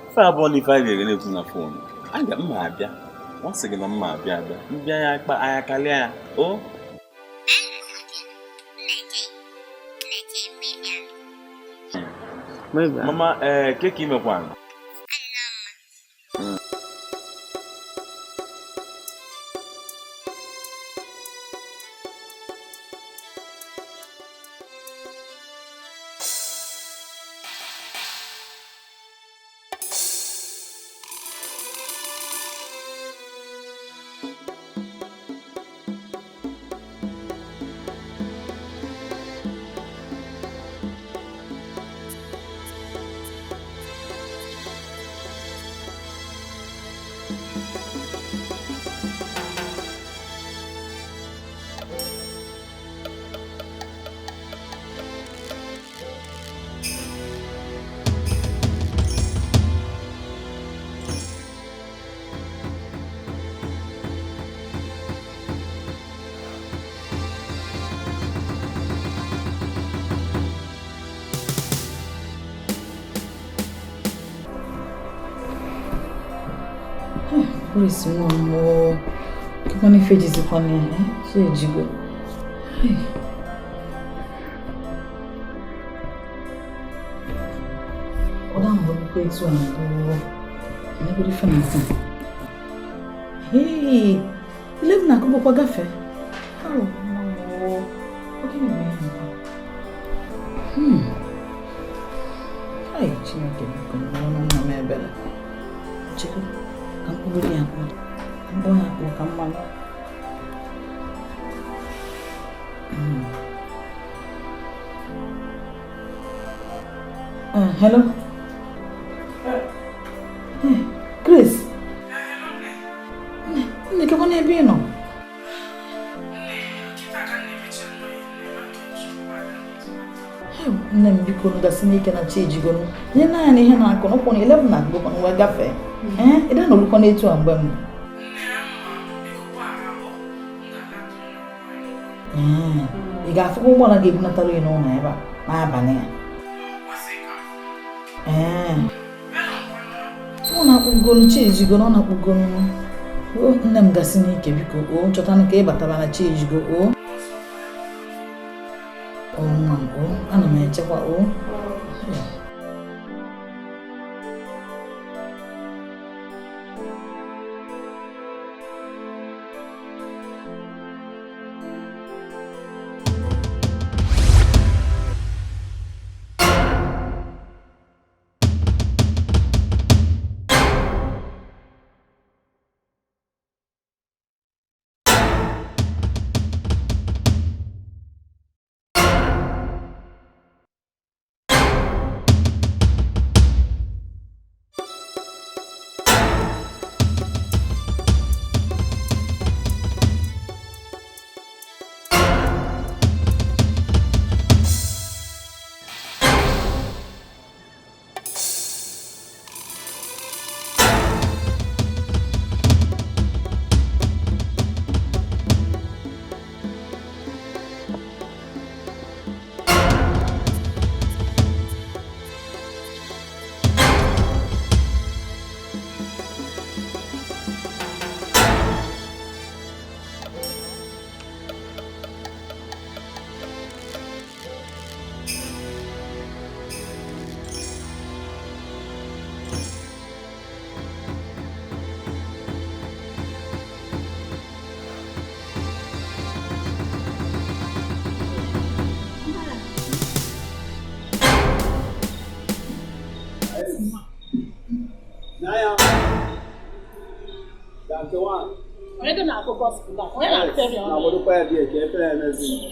Ife abụọ na ife anyị ga na-ekwu na fon. Aga mma abịa. Ọ sị gị na mma abịa abịa. Mbịa ya akpa anya karịa ya. O? Mama, ke ka imekwa? Grace nwa m kekwana ife jizikwana ya chi ejigo. Ọ da mbụ nnukwu etu a mbụ negoro ife na taa. Hey, 11 na-akụbọkwa gafee. Gịnị bụ ihe nke a? Chineke biko nọrọ nna m ebere. Chekwa ka mkpụrụ ya akpọ mbọ ya akpọ ka mmanụ. Hello? Hey, Chris. Nne, kekwa n'ebe ị nọ? Nne m biko gasị n'ike na chi ejigoro. Nye naanị ihe na-akụ n'ụkwụ na 11 na-akụkwa wee gafee. Ị da nọrụkwa n'etu a mgbe mbụ. Ị ga-afụkwa ụgbọala ga-ebunatara gị n'ụlọ ebe a n'abalị a. Ọ na-akpụgonu chi ejigoro, ọ na-akpụgonu. Nne m gasị n'ike biko o chọtanụ ka ị batara na chi ejigo o. Nwa m o ana m echekwa o.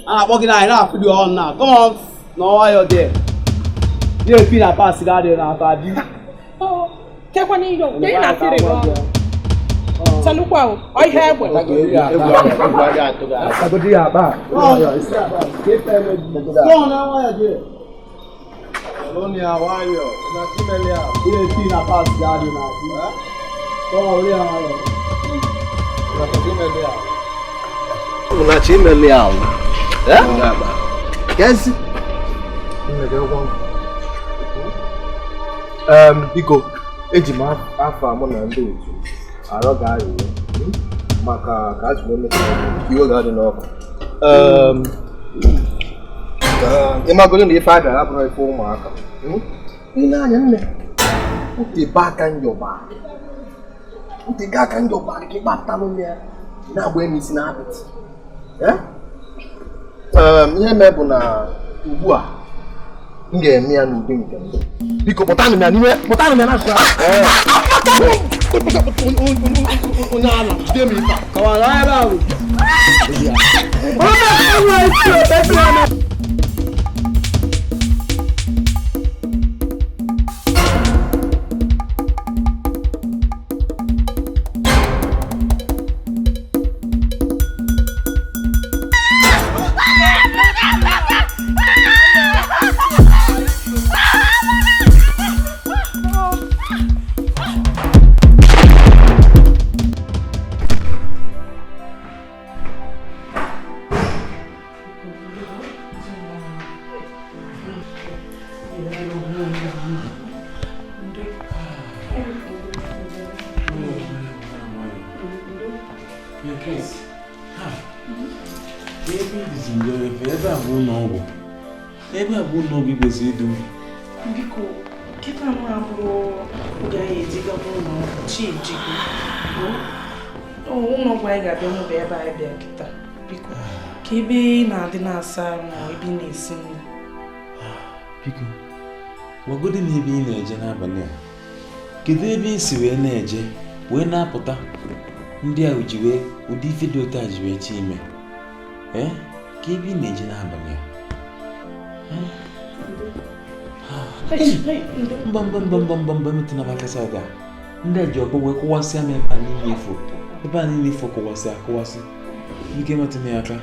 I'm walking out now, put you on now. Come on, no, why you're there? You feel a pass that day now, Fabi. Oh, take one in your day, not Chelụkwa o, ọ ihe egbe. Biko, eji m afọ mụ na ndị otu arọ ga-arịọ maka ka a jiri iwe ga-adị n'ọkụ. Ịmagoro na ife a bịara abụrụ ife ụmụaka. Ile anya nne, ntebe aka njọba. Ntebe aka njọba ka ịkpapụtalụ ya na-agba emi isi n'apịtị. Ihe mee bụ na ugbu a m ga-eme ya n'ụdị nke m. Biko kpụtanụ ya n'ime kpụtanụ ya n'akụkụ ahụ. Onye ala jide m ife a. Kọwara ebe ahụ. Ebe a bụ ụlọ ọgwụ kwesịrị idu. Biko, kịta m abụrụ oge anyị eji gaba ụlọ ọgwụ chi ejigo. Ụlọ ọgwụ anyị ga-abịa n'ụba ebe anyị bịa kịta. Biko, ka ebe ị na-adị na-asa arụ ma ebe ị na-esi nri. Biko, gwagodi m ebe ị na-eje n'abalị a. Kedu ebe ị si wee na-eje wee na-apụta ndị a ji wee ụdị ife dị otu a ji wee chi ime? Ee, ka ebe ị na-eje n'abalị a? Mba mba mba mba mba mba metụna m aka saịdị a. Ndị a ji ọkpọ wee kụwasịa m ebe a niile ifo. Ebe a niile ifo kụwasị akụwasị. Biko emetụna ya aka.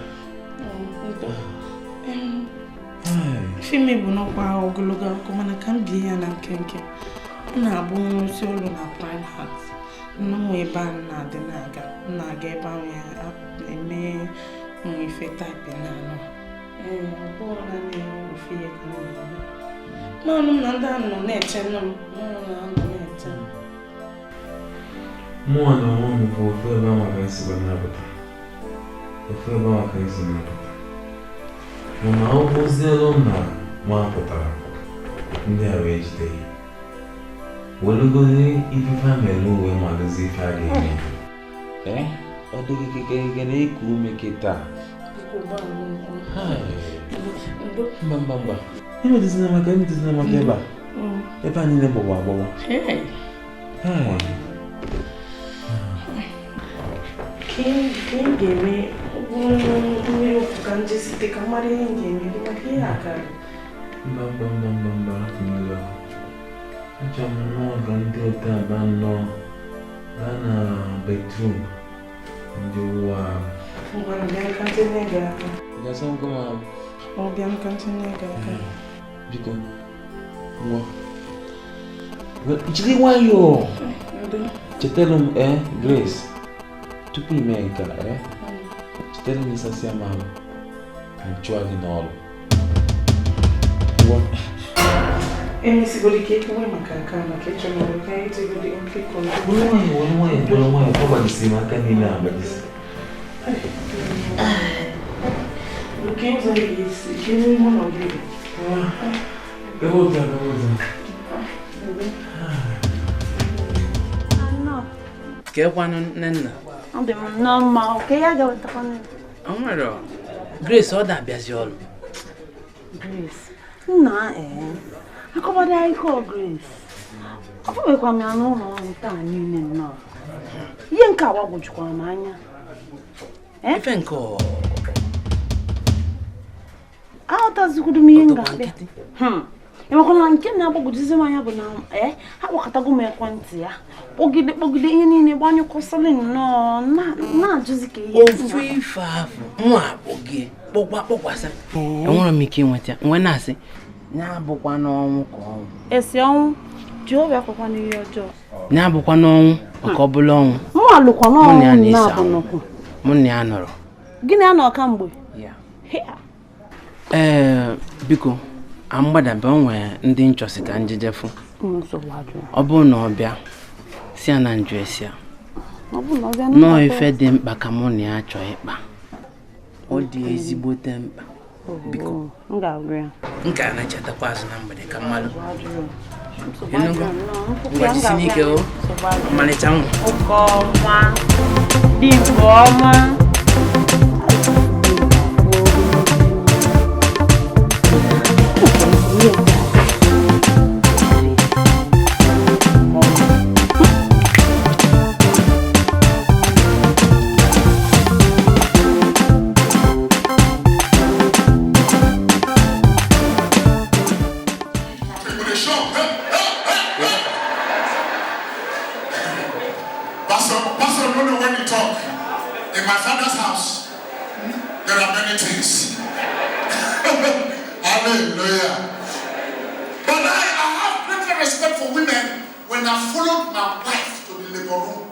Fim bụ n'ọkwa ogologo akụkọ mana ka m bie ya na nkenke. M na-abụ nrụsị ọrụ na Prime Heart. Nnọọ ebe a na-adị na-aga. M na-aga ebe ahụ ya eme nwa ife taịpị na anọ. Ee, ọ bụrụ na ofe ya ka m na-eme. Mmanụ m na ndị ahụ nọ na-eche nne m. Mmanụ na anọ na-eche m. Mụnwa na onwe m bụ ofu ebe ahụ ka esi wee na-apụta. Ofu ebe ahụ ka esi na-apụta. Mana ọ bụzielu na nwa pụtara, ndị a wee jide ya. Welugodi ife famịlị uwe ma dozie ife a ga-eme. Ee, ọ dịghị kekeke na iku ume kịta. Mba mba mba. Emetụzina maka emetụzina maka ebe a. Ebe a niile gbọwa agbọwa. Ka m ga-eme mmiri ọkụ ka m jesite ka m mara ihe m ga-eme maka ihe a karịrị. Mba mba mba mba mba hapụ mmiri ọkụ. Achọrọ m nnọọ ka ndị otu aba nnọọ gaa na bedrum ndị ụwa. Ngwa bịa ka ntinye gị aka. Gasa nkụ m ahụ. Ọ bịa ka ntinye gị aka. Biko, ngwa. Jiri nwayọọ. Chetara m Grace, tupu ime nke a, chetara m ịsasịa m ahụ ka m chụọ gị n'ọrụ. Ngwa. Emesigodi ka ekwuwe maka nke a maka ịchọ m ọrụ ka anyị tigodi mpiko. Were nwayọọ, were nwayọọ, were nwayọọ, ọ gbajisiri m aka niile agbajisi. Nke ụzọ ga-esi, nke n'ime ụlọ gị dị. Ebe ụzọ, ebe ụzọ. Ka ekwanụ nne nna. Ọ dị m nnọọ mma, oke ya ga-ewetakwa nne. O nwere Grace ọ da-abịazi ọrụ. Grace, nna akọbada ike ọ Grace. Ọ fụbekwa m ya n'ụlọ ọrụ taa niile nnọọ. Ihe nke a gbagwojukwara m anya. Ife nke ọ aghọtazikwuru m ihe m ga-abịa. Ịmakwana nke na-agbagwojuzi m anya bụ na ha kpọkọtago m ekwentị ya kpọgide kpọgide ihe niile gbanyụkwụsịrị nnọọ na-ajụzi ka ihe ofu ife afụ nwa akpọgie kpọkwa kpọkwasị enwere m ike ịnweta nwe na-asị na-abụkwa n'ọnwụ ka ọnwụ esi ọnwụ Jehova akwakwa n'ihe ọjọọ na-abụkwa n'ọnwụ maka ọ bụla ọnwụ mụ alụkwa n'ọnwụ na-abụ nnukwu mụ na ya nọrọ gịnị a nọ kamgbe ee biko amgbadabe o nwere ndị nchọsị ka njejefu ọ bụrụ na ọ bịa si ya na njụ esi ya nọọ ife dị mkpa ka mụ na ya chọọ ịkpa ọ dị ezigbote mkpa biko nke a na-echetakwa azụ na mgbede ka mmalụ ngwajisi n'ike o ọmalịcha nwa dị nke ọma. Pastor, no, when you talk, in my father's house, there are many things. Hallelujah. But I have greater respect for women when I followed my wife to the labor room.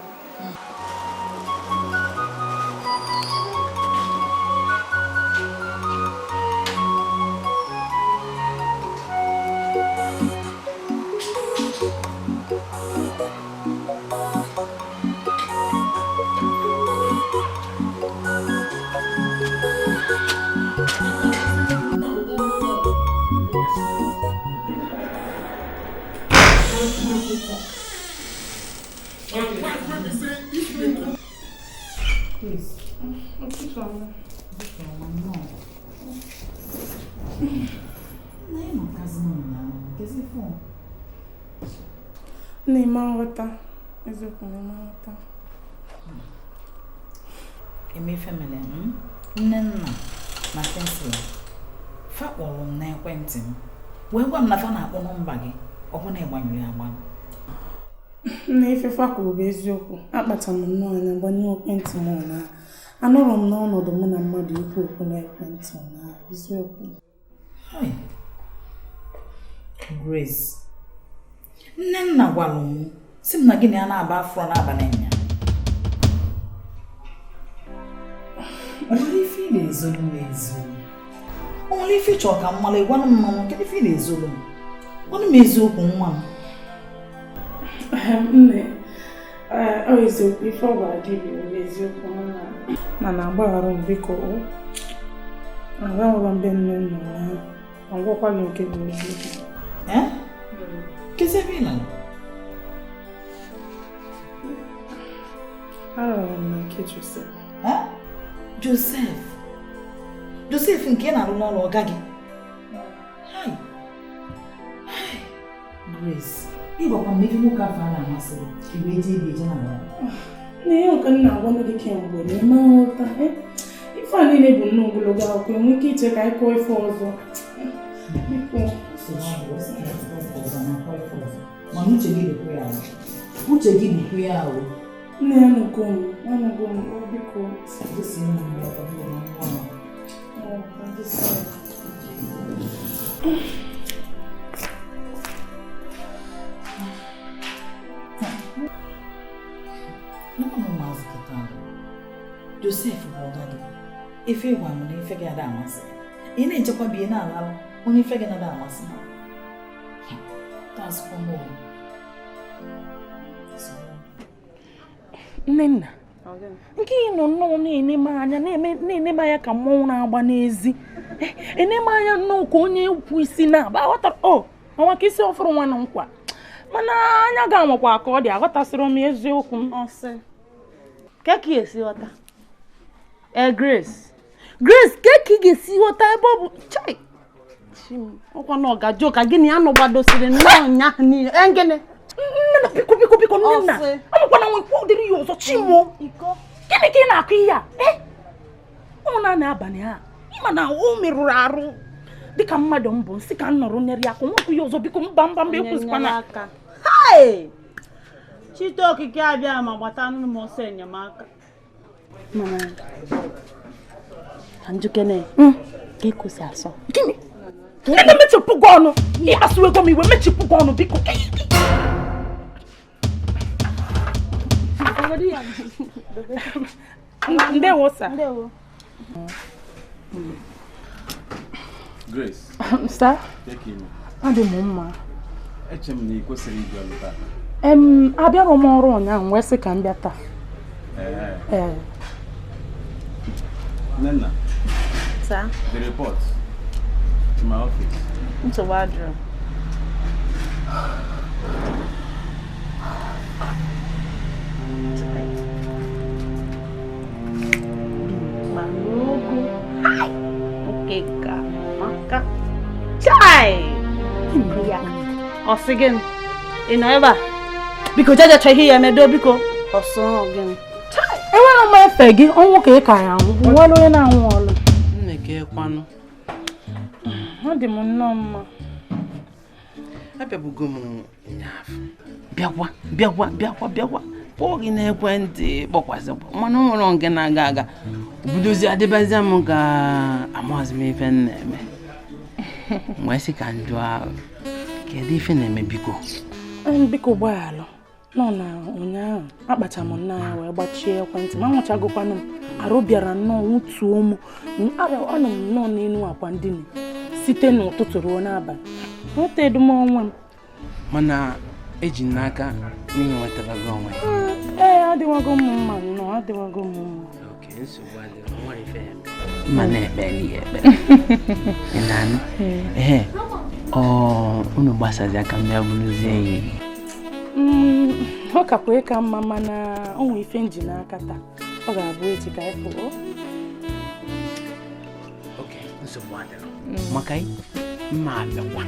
N'ime nghọta eziokwu n'ime nghọta emefe mere m nne nna na pensụl fa kpọrọ m n'ekwentị m wee gwa m na fa na-akpọ nọmba gị ọ bụ na ịgbanyụrụ ya agbanyụ. Nna ife fa kwuru bụ eziokwu akpata m nnọọ anya gbanyụọ ekwentị m ụnyaahụ anọrọ m n'ọnọdụ mụ na mmadụ ikwu okwu n'ekwentị ụnyaahụ eziokwu. Grace, nne nna gwara m sị m na gị na ya na-aba afọ n'abalị nya. O nwere ife ị na-ezolu m ezo? O nwere ife ị chọrọ ka m mara? Ịgwanụ m mmanụ, kedu ife ị na-ezolu m? Gwanụ m eziokwu nwa m. Nne, ọ eziokwu ife ọ gwara gị bụ eziokwu mana agbaghara m biko agahụla mbe nne nna ụnyaahụ agwakwa gị nke bụ eziokwu. Kezi ebe ị lara? Arara m na nke Joseph. Joseph? Joseph nke ị na-arụ n'ọrụ ọga gị? Hai! Grace, ịgwakwa m na ife nwoke afọ a na-amasị gị, i wee jee ebe eje na ala. Na ihe nke m na-agwanụ gị kemgbe na-eme nghọta ife a niile bụ nnọọ ogologo akwụkwọ enwe ike iche ka anyị kọọ ife ọzọ. Biko. Mana uche gị dịkwa ya ahụ. Uche gị dịkwa ya ahụ. Nne anụgo m, anụgo m, biko. Joseph bụ ọga gị. Ife ịgwa m na ife gị ada amasị. Ị na-echekwa bi na-alalụ onye ife gị na-ada amasị. Nnenna, nke ị nọ nnọọ na-ene m anya na-ene m anya ka mmọnwụ na-agba n'ezi ene m anya nnọọ ka onye kwu isi na-agba aghọtara o ọnwa ka isi ọfụrụ nwa na nkwa mana anya ga-anwakwa ka ọ dị aghọtasịrị m eziokwu m. Ka ka ị esi ghọta? Grace, Grace, ka ka ị ga-esi ghọta ebe ọ bụ chai ọkwa na ọgajụ ka gịnị ya nọ gbadosiri nnọọ ụnyaahụ niile ngịnị? Nne biko biko biko nne amakwana nwekwa ụdịrị ya ọzọ chimo gịnị ka ị na-akụ ihe a ọ na-abalị a ịma na o merụrụ arụ Dịka mmadụ mbụ nsị ka m nọrọ nyere ya aka nwekwu ya ọzọ biko mba mba mba ekwuzikwana. Hai! Chite okike abịa ma gbata nụ m ọsọ enyemaka. Mana ka njikere ka ekusi asọ. Gịnị? Nne mechipụ gị ọnụ. Ịkpasu ego m iwe mechipụ gị ọnụ biko. Ndewo sir. Ndewo. Grace. Sir? Take him. Adị m mma. Eche m na ị kwesịrị ịbịa ọrụ taa. Abịara m ọrụ ụnyaahụ wee sị ka m bịa taa. Ee. Nnenna. Sir? The report to my office. Nsogbu adịrọ. Oke ka maka. Chai! Ya. Ọ sị gịnị? Ị nọ ebe a? Biko jeje chọọ ihe ya emedo biko. Ọsọ gịnị? Chai! Enwere m efe gị ọnwụ ka ị ka ya anwụ. Nwere onye na-anwụ ọlụ. Nne ka ekwanụ. Ọ dị m nnọọ mma. Abịabugo m ụnyaahụ. Bịakwa kpọọ gị n'ekwentị kpọkwasịkwa mana o nwere nke na-aga aga obidozi adịbazie m ka amaghịzi m ife m na-eme wee sị ka m jụọ kedu ife na-eme biko. Biko gbaghalụ nọ na ụnyaahụ akpacha m nna ya wee gbachie ekwentị ma nwụchagokwanụ m arụ bịara nnọọ nwụtuo m anọ m nnọọ n'elu akwa ndina site n'ụtụtụ ruo n'abalị nweta edumonwe m. Mana eji n'aka na ị nwetara gị onwe. Ee, adịwago m mma nnọọ, adịwago m mma. Mma na-ekpe n'ihe ekpere. Ị na-anụ? Ee, ọ unu gbasazi aka m ya bụrụzie enyi. Ọ kakwa ịka mma mana o nwee ife nji n'aka taa. Ọ ga-abụ echi ka anyị pụọ. Oke, nsogbu adịrọ. Maka mma abịakwa.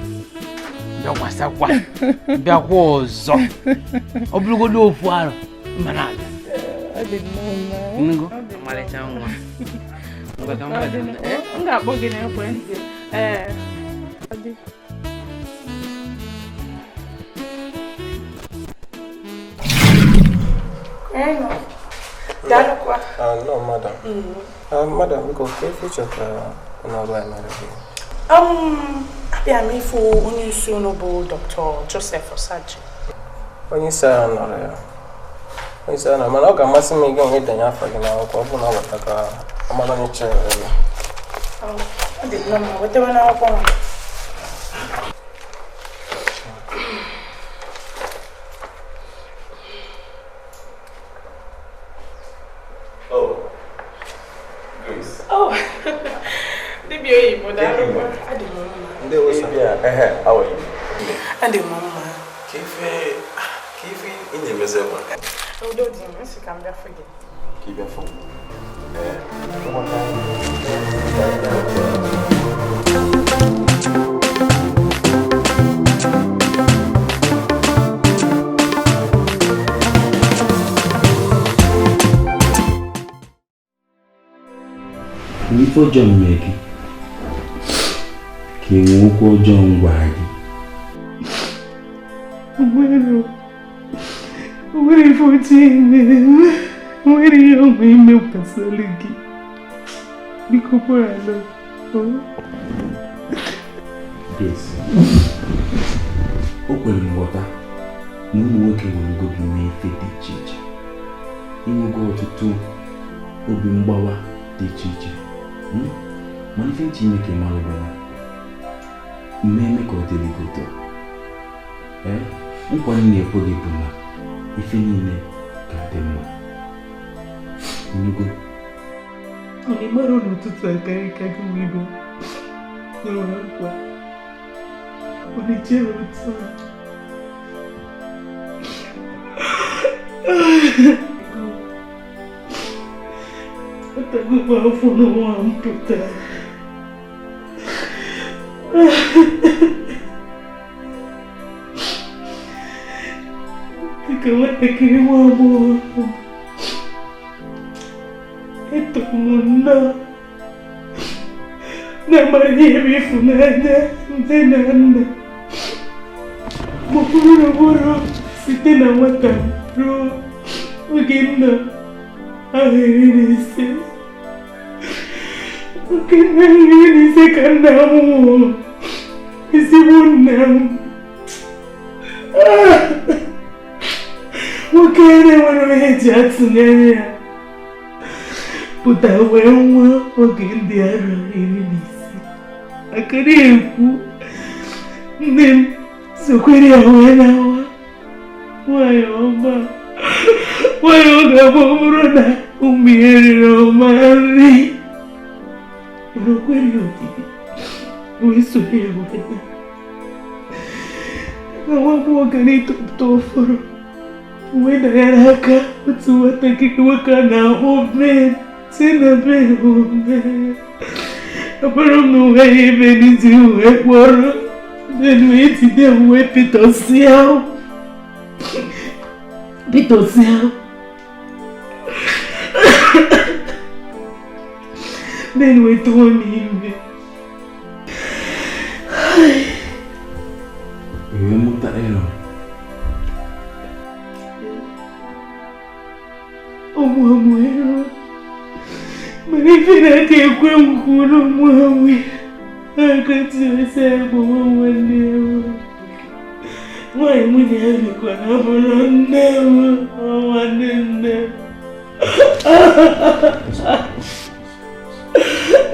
Bịakwasakwa. Bịakwa ọzọ. Ọ bụrụgodu ofu arọ, mma na-abịa. Ngo, ọmalịcha nwa. M ga-akpọ gị n'ekwentị. Ee. No, madam. Madam, biko ka ife ịchọ ka ụlọ anyị mere gị? Abịa m ịfụ onye isi unu bụ Dr. Joseph Osaji. Onye isi agha nọrọ ya. Onye isi agha nọrọ, mana ọ ga-amasị m ịga ịdenye afọ gị n'akwụkwọ ọ bụrụ na ọ bata ka ọ mara onye chere gị. Ọ dị nnọọ mma, wetewe n'akwụkwọ m. Oh, Grace. Oh, dibịa oyibo daalụkwa. Adị m mma. Ndewo sir. How are you? Adị m mma. Ka ife ị na-emezi ebe a? Udo dị m, nsị ka m bịa fụ gị. Ka ị bịa fụ m. Ife ọjọọ mere gị ka ị nwee okwu ọjọọ m gwara gị. Nwere ife ọjọọ mere m, nwere ihe ọma ime gbasara gị. Biko gbaghara m. Grace, o kwere m nghọta na ụmụ nwoke nwere gị mee ife dị iche iche, inwego ọtụtụ obi mgbawa dị iche iche. Mana ife nche ime ka ị mara bụ na mmemme ka ọ dịrị gị ụtọ. Ee, nkwa m na-ekwe gị bụ na ife niile ga-adị mma. Nnugo. Ọ na-ịgbara n'ụtụtụ akarịka gị wee bịa n'ụlọ nkwa. Ọ na-echere otu a. Atago m afọ n'ụwa m pụtara. Dịka nwatakịrị nwa agbọghọ eto m nnọọ Na-amara ihe bụ ịfụnanya nne na nna. Gburugburu site na nwata ruo oge nna ahụ 15. Oge nna 15 ka nna m nwụrụ. Ezigbo nna m. Nwoke na-enwere ihe eji atụnyere ya pụta wee nwa oge ndị arọ 16. Akara ekwu nne m sokwere ya wee na-awa nwanyị ọma. Nwanyị ọ ga-abụ ọ bụrụ na ụmụ ya riri ọma nri. Mana o kwere ya odidi wee soro ya wee na. Na nwa agbọghọ ga na-etopụta ọfụrụ wee danyere aka otu nwatakịrị nwoke a na-ahụ Ben si na Ben bụ nne. Abụrụ m na onwe ya ebe n'iji wee kpọrọ Ben wee jide m wee pịtọsịa pịtọsịa. Ben wee tụọ m ime. Iwe mụta Aaron. Ụmụ amụ Aaron. Mana ife na-aka ekwe m kwuru ụmụ amụ aka tiri bụ nwanne ya nwaanyị nwunye ya bikwa na bụrụ nne m nwanne nne m.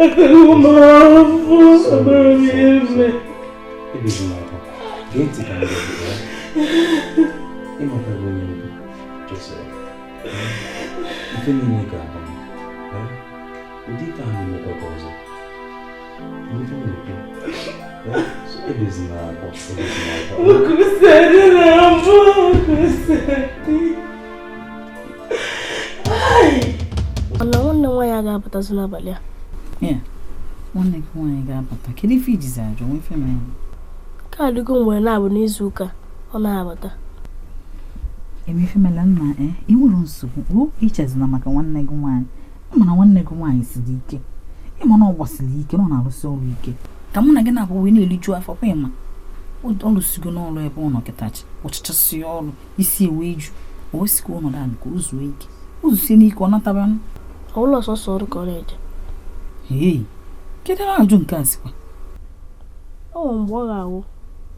Akara ụmụ afọ abụrụ m ebe. Gee ntị ka m gwa gị, ịmatago onye mbụ Joseph. Ife niile ga-agbanwe. Ụdị ife a na-emekwa ka ọzọ. Ife m na-ekwu. So ebezina akwa, ebezina akwa. Okusere na-abụ okusere. Mana nwanne m nwaanyị ga-apụtazi n'abalị a. Nwanne gị nwaanyị ga-apụta. Kedu ife ijizi ajụ nwa ife mere? Ka adịgo mgbe na-abụ n'izu ụka ọ na-abata. Eme ife mere nna ị nwere nsogbu o ichezina maka nwanne gị nwaanyị. Mana nwanne gị nwaanyị siri ike. Ịma na ọ gbasiri ike na ọ na-arụsi ọrụ ike. Ka mụ na gị na-abụ wee na-eliju afọ kwa ịma. Ọ lụsigo n'ọrụ ebe ọ nọ kịtachi. Ọchịchasị ọrụ isi ewe ju. O sikwa ọnọdụ ahụ ka o zuo ike. O zusie n'ike ọ natabanụ. Ọ bụla ọsọsọ ọrụ ka ọ na-eje. Ee, kedu ebe ajụ nke a sikwa? Ọ nwere mgbe ọ ga-awụ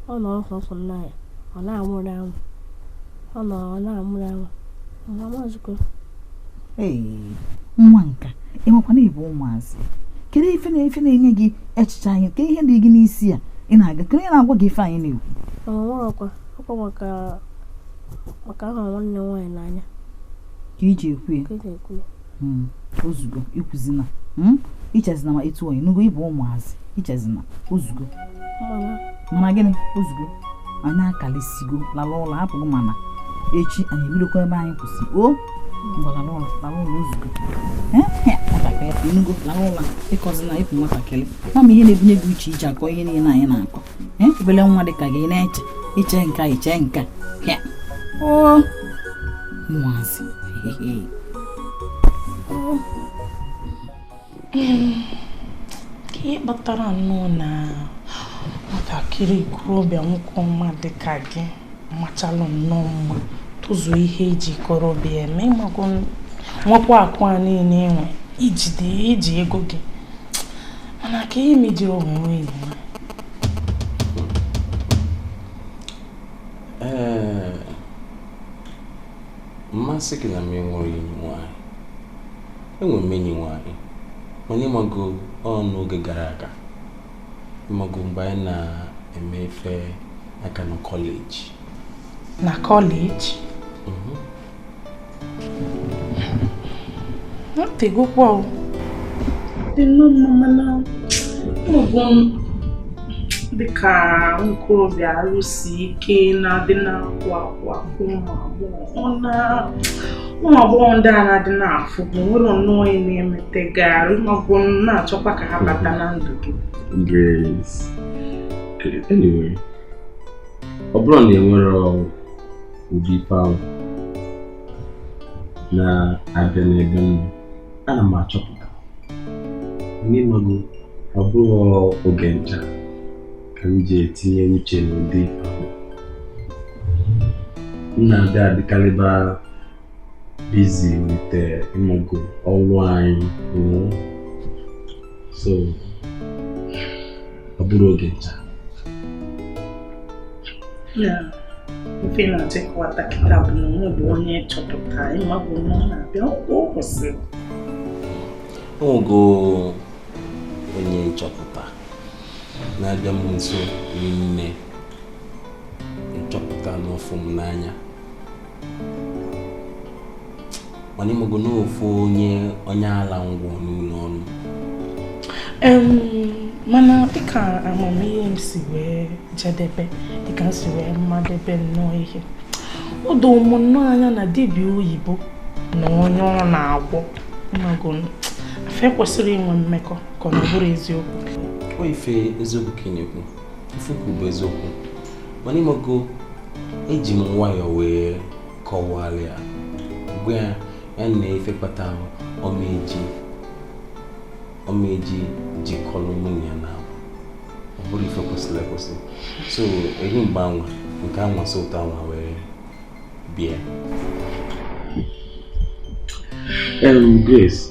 ọ nọrọ sọsọ nna ya ọ na-amụrụ anwụ ọ nọrọ ọ na-amụrụ anwụ amazikwa. Ee, nwa nka ịmakwa na ịbụ ụmụazị. Kedu ife na ife na-enye gị echiche anyị ke ihe dị gị n'isi a ị na-aga kedu ihe na-agwa gị ife anyị na-ekwu? Ọ ọkwa maka ahụ nwanne nwaanyị n'anya. Ka iji ekwu ya. Ozugbo ikwuzina ichezina ma etu onye nugo ịbụ ụmụazị ichezina ozugbo. Mana gịnị ozugbo anyị akalịsigo lala ụlọ hapụgo mana echi anyị ebidokwa ebe anyị kwụsị o ngwa lala ụlọ ozugbo. Nwatakịrị nugo lala ụlọ ịkọzina ịpụ nwatakịrị mama ihe na-ebunye gị uche iji akọ ihe niile anyị na-akọ. Obele nwa dị ka gị na-eche iche nka iche nka o ụmụazị. Ka ihe kpatara nnọọ na nwatakịrị ikorobịa nwoke ọma dị ka gị machalụ nnọọ mma tozuo ihe eji ikorobịa eme ịmago nwekwa akụ a niile enwe ijide iji ego gị mana ka ihe mejiri onwe enyi nwaanyị. Ee, mmasị gị na m enwere enyi nwaanyị. Enwere m enyi nwaanyị mana ịmago ọ n'oge gara aga ịmago mgbe anyị na-eme ife aka na kọleji. Na kọleji? Ntegokwa o. Dị nnọọ mma mana ọ dịka nkorobịa arụsi ike na-adị na-akwụ akwụ akwụ ụmụ agbọghọ na ụmụ agbọghọ ndị a na-adị na-afụ bụ nwere nnọọ onye na-emete garị maọbụ na-achọkwa ka ha bata na ndụ gị. Grace, anyway, ọ bụrụ na enwere ụdị ife ahụ na-abịa n'ebe m nọ, ana m achọpụta n'ịmago Ọ bụrụ oge ncha ka m ji etinye uche n'ụdị ife ahụ. M na-adị adịkarịba busy with ịmụgo ọrụ anyị. So ọ bụrụ oge ncha. Ya, ife na-achịkọta kịta bụ na onwe bụ onye chọpụta ịmabụ na ọ na-abịa ọ kwụsịrị. Onwego onye nchọpụta na-abịa m nso rinne nchọpụta n'ofu m n'anya, mana ịmago n'ofu onye ala ngwọ n'ụlọ ọrụ. Mana dịka amamihe m si wee jedebe, dịka m si wee mmadebe nnọọ ihe, o doo m nnọọ anya na dibịa oyibo na onye ọ na-agwọ ịmago afe kwesịrị inwe mmekọ, ka ọ na bụrụ eziokwu. O ife eziokwu ka ị na-ekwu, ife ukwu bụ eziokwu, mana ịmago eji m nwayọọ wee kọwara ya, gwa ya ya na ife kpatara ọmeji jikọrọ mụ na ya na ọ bụrụ ife kwesịrị ekwesị. So eri mgbe anwa nke anwa so ụtọ anwa wee bịa. Grace,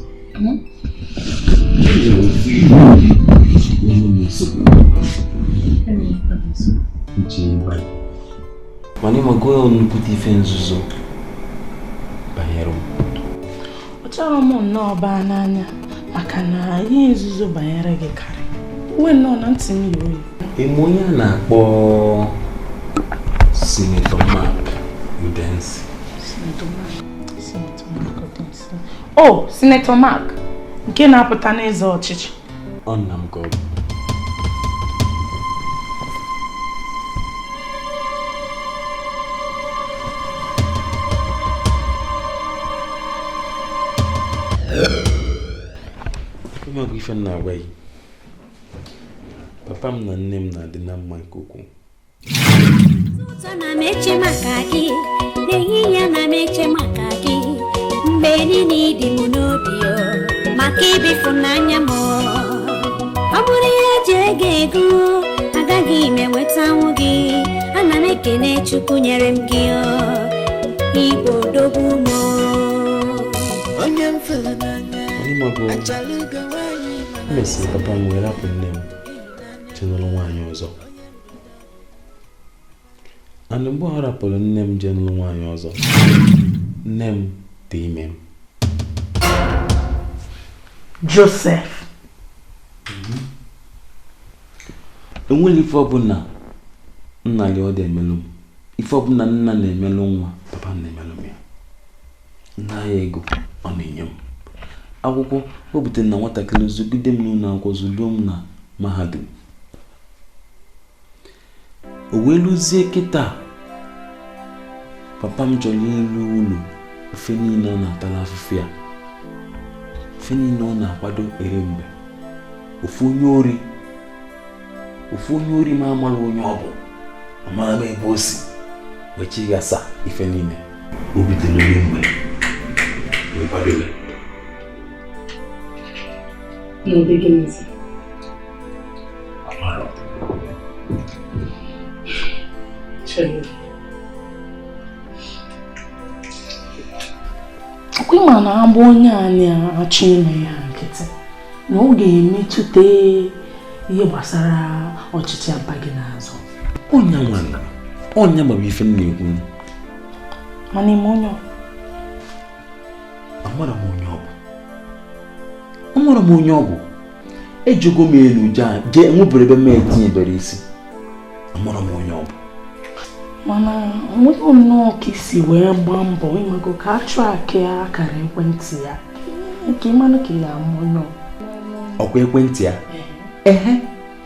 mana ịmago nnukwute ife nzuzo banyere m. Ọ chọrọ m nnọọ baa n'anya maka na ihe nzuzo banyere gị karị uwe nnọọ na ntị m yi oyi. Ime onye a na-akpọ Senator Mark Udensi. Senator Mark Udensi. Oh, Senator Mark nke na-apụta n'ịzọ ọchịchị. Ọ nna m ka ọ bụ. Ịmago ife m na-agwa gị, papa m na nne m na-adị na mma nke ukwuu. Ụtọ na m eche maka gị, n'ehihie na m eche maka gị, mgbe niile ị dị m n'obi o, maka ịbịfụnanya m o. Ọ bụrụ ihe eji ego ego, agaghị m enwetanwu gị, ana m ekene Chukwu nyere m gị o, Igbo odogwu m o. Ịmago mesịrị papa m wee rapụ nne m jee nụrụ nwaanyị ọzọ. And mgbe ọ rapụrụ nne m jee nụrụ nwaanyị ọzọ, nne m dị ime m. Joseph, enweghị ife ọbụla nna li ọ dị emelụ m, ife ọbụla nna na-emelụ nwa, papa m na-emelụ m ya. Nna ya ego ọ na-enye m akwụkwọ, o butere na nwatakịrị zụgide m n'ụlọ akwụkwọ, zụluo m na mahadum. O wee lụzie kịta papa m chọrọ ịlụ ụlọ, ofe niile ọ na-atala afụfụ ya, ofe niile ọ na-akwado ere mgbe ofu onye ori ma amara onye ọ bụ, amara m ebe o si wee chighasa ife niile o butere onye mgbe wee kwadobe. N'ụdị gịnịzi? Amara. Chere. Ọkwa ịma na agbụ onye a na-achọ ime ya nkịtị na ọ ga-emetụta ihe gbasara ọchịchị aba gị n'azụ. Ọnya nwana, ọnya gbara ife m na-ekwu. Mana ime onye ọ? Amara m onye ọ bụ. Amara m onye ọ bụ. Ejugo m elu jee nwebere ebe m etinyebere isi. Amara m onye ọ bụ. Mana onweghị nnọọ ka isi wee gbaa mbọ ịmago ka a chụọ aka akara ekwentị ya nke ịmanụ ka ị ga-ama onye ọ. Ọkwa ekwentị ya? Ehe,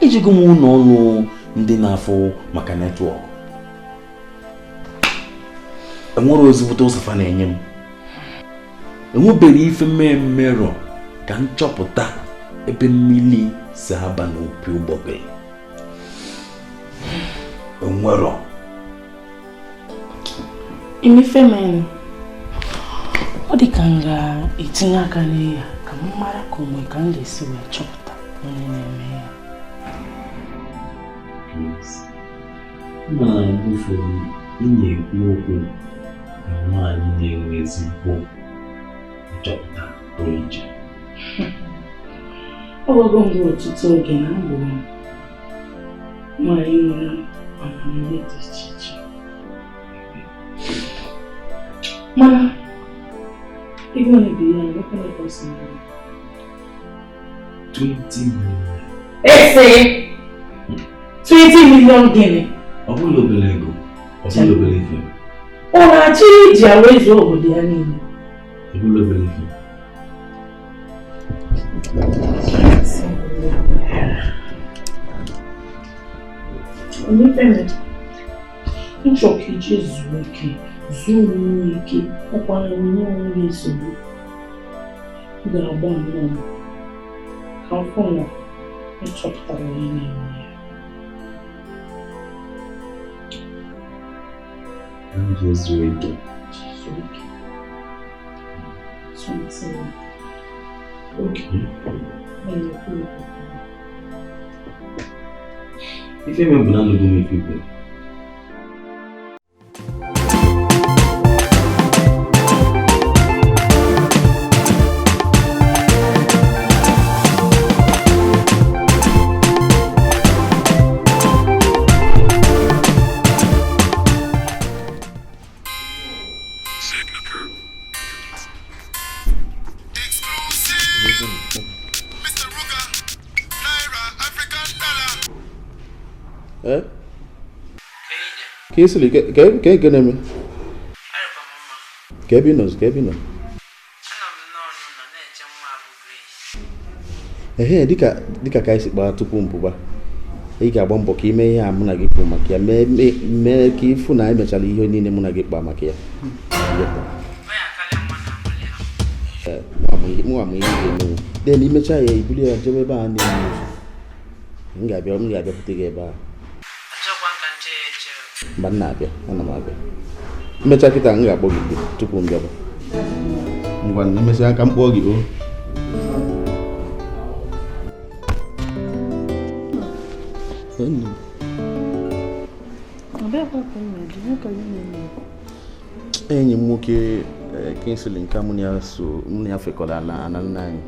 ejigo m ụlọ ọrụ ndị na-afụ maka netwọk. Enwere ozigbote ụzọ fa na-enye m. Enwebere ife mmerọ ka nchọpụta ebe mmiri si aba n'opi ụgbọgịrị. Enwero. Imifemen, ọ dị ka m ga-etinye aka n'ihe ka m mara ka onwe ka m ga-esi wee chọpụta. Onye na-eme ya. Grace, mana mgbe ụfọdụ ị na-ekwu okwu ka nwaanyị na-enwe ezigbo nchọpụta pụrụ iche. Ọ gwago m gị ọtụtụ oge na mbụ nwaanyị nwere amamihe dị iche iche. Mana ego ole bụ ihe a nwekwana ka o si mee? 20 million. Ese! 20 million gịnị? Ọ bụghị obere ego, ọ bụghị obere ife. Ọ na-achọ iji ya wee zụọ obodo ya niile. Ọ bụghị obere ife. Onye m chọrọ ka ije zuo ike, zuo onwe ike, ọkwara onye onwe gị nsogbu. M ga-agba nnọọ ka m fụ na ị chọpụtara onye na-eme ya. M ji zuo ike. Zuo ike. 20. Okay. Ife eme bụ na anụgo m ife ikwu. Kingsley, ke nke na-eme? Ka ebe ị nọ, ka ebe ị nọ? Ehe, dịka ka anyị si kpaa tupu mpụba, ị ga-agba mbọ ka ime ihe a mụ na gị kwuru maka ya, mee ka ịfụ na anyị mechara ihe niile mụ na gị kpaa maka ya. Mụ ama ihe ị ga-emenwu. Den imechaa ya, iburu ya jebe ebe a na-eme ozu. M ga-abịakwute gị ebe a. Mba, m na-abịa, ana m abịa. Mmecha kịta m ga-akpọ gị tupu m bịaba. Ngwa, emesịa ka m kpọọ gị o. Enyi m nwoke Kingsley nke mụ na ya so mụ na ya fekọrọ na nna anyị.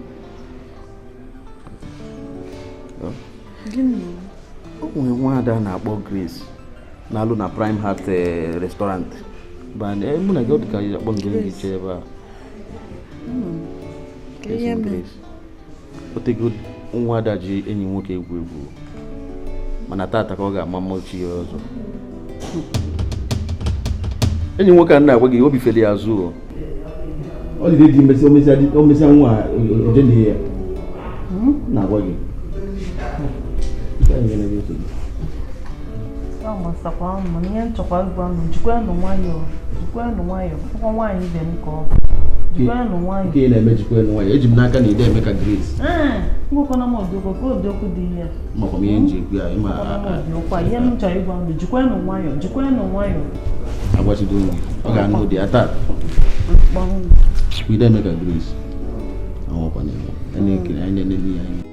O nwere nwaada na-akpọ Grace na-alụ na Prime Heart restaurant. Mụ na gị ọ dị ka akpọ njem gị chee ebe a. Otego nwaada ji enyi nwoke egwu egwu, mana tata ka ọ ga-ama mmachi ya ọzọ. Enyi nwoke a na-agwa gị obi fere ya azụ. Ọ dị dị omesịa nwa oje na ya na-agwa gị. Nke ị na-eme jikwanụ nwayọ, eji m n'aka na ị na-eme ka Grace. Makwa m ihe m ji ekwu ya, agwachigo gị, ọ ga-anụ ụdị ya taa. Ị na-eme ka Grace. Anwụkwana ya, anyị na-ekiri, anyị na-enene ya anya.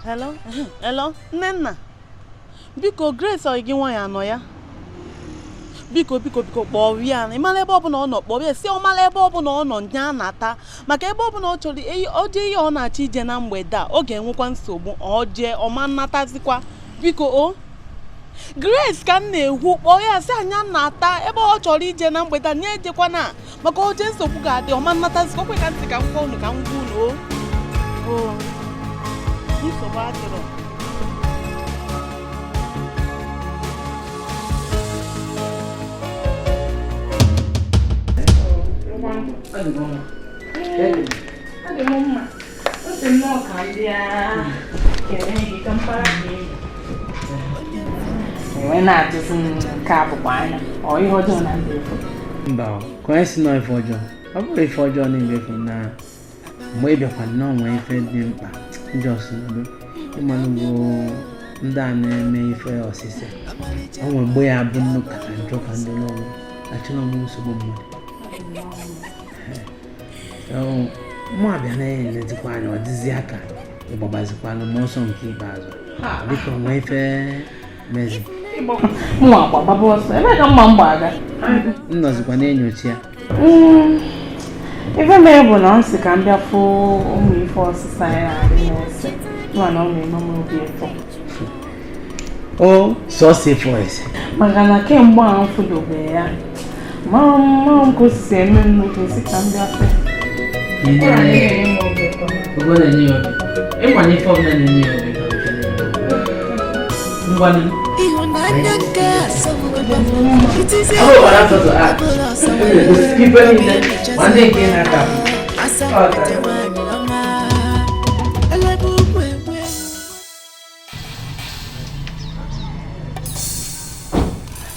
Hello, hello, Nnenna. Biko Grace ọ gị nwaanyị anọ ya? Biko biko biko kpọọ ya. Ị mara ebe ọbụla ọ nọ kpọọ ya, si ọ mara ebe ọbụla ọ nọ nya na-ata. Maka ebe ọbụla ọ chọrọ ọ jee ihe ọ na-achọ ije na mgbede a, ọ ga-enwekwa nsogbu, ọ jee ọ ma nnatazikwa. Biko o Grace ka m na-ekwu kpọọ ya si anya na-ata ebe ọ chọrọ ije na mgbede a, nye ejekwana maka o jee nsogbu ga-adị ọ ma nnatazikwa. Okwe ka ntị ka m gwa unu ka m gwa unu o. Nsogbu adịrọ. Adị m mma. Ọ sị nnọọ ka m bịa kelee gị ka mpaghara ka ị enwe na-atụzi m nke a bụkwa anya ọ ihe ọjọọ na ndị efu. Mba, ka onye si nọ ife ọjọọ, ọ bụrụ ife ọjọọ na-emefu na Mgbe ị bịakwa nnọọ nwee ife dị mkpa ndị ọsụnọdụ ịmanụ bụ ndị a na-eme ife ọsịsa o nwere mgbe ya bụ nnụ kacha njọ ka ndị n'ọnwụ achọrọ m nsogbu mmadụ mụ abịa na-enezikwa anya ọ dịzi aka ịgbabazikwalụ m ọsọ nke ikpeazụ dịka onwe ife mezi m nọzikwa na-enyocha ya. Ife mere bụ na ọ sị ka m bịa fụ ụmụ ife ọsịsa ya na-adị n'ose mana ọ na-eme m obi ụtọ. O sọsị voice. Maka na kemgbe a m fụdobe ya mara m ka o si eme m n'obi sị ka m bịa fụ. Ogo na-enye ya obi. Ịma na ife ọbụla na-enye ya obi ngwanụ. Ịhụnanya nke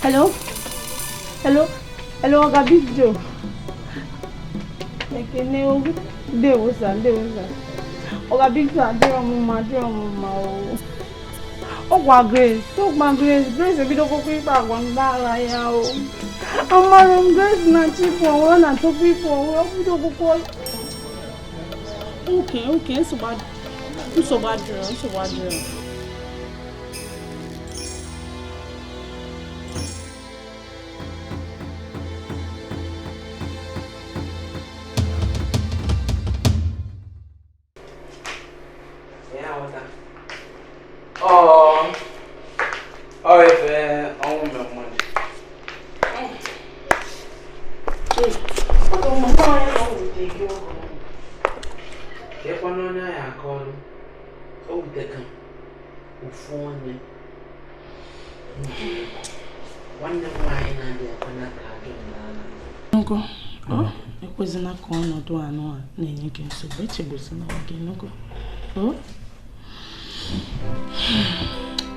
Hello? Hello? Hello, Oga Big Joe. Ekene o. Ndewo sir, ndewo sir. Oga Big Joe adịrọ m mma, adịrọ m mma o. Ọgwa Grace, ọgwa Grace, Grace ebidokwa ịkpa agwa mgbaala ya o. Amara m Grace na-achọ ịpụ onwe, ọ na-achọkwa ịpụ onwe, ọ bidokwa. Okay, okay, nsogbu adịrọ, nsogbu adịrọ. Ekwezina ka ọnọdụ anụ a na-enye gị nsogbu, echegbuzina gị n'ogo.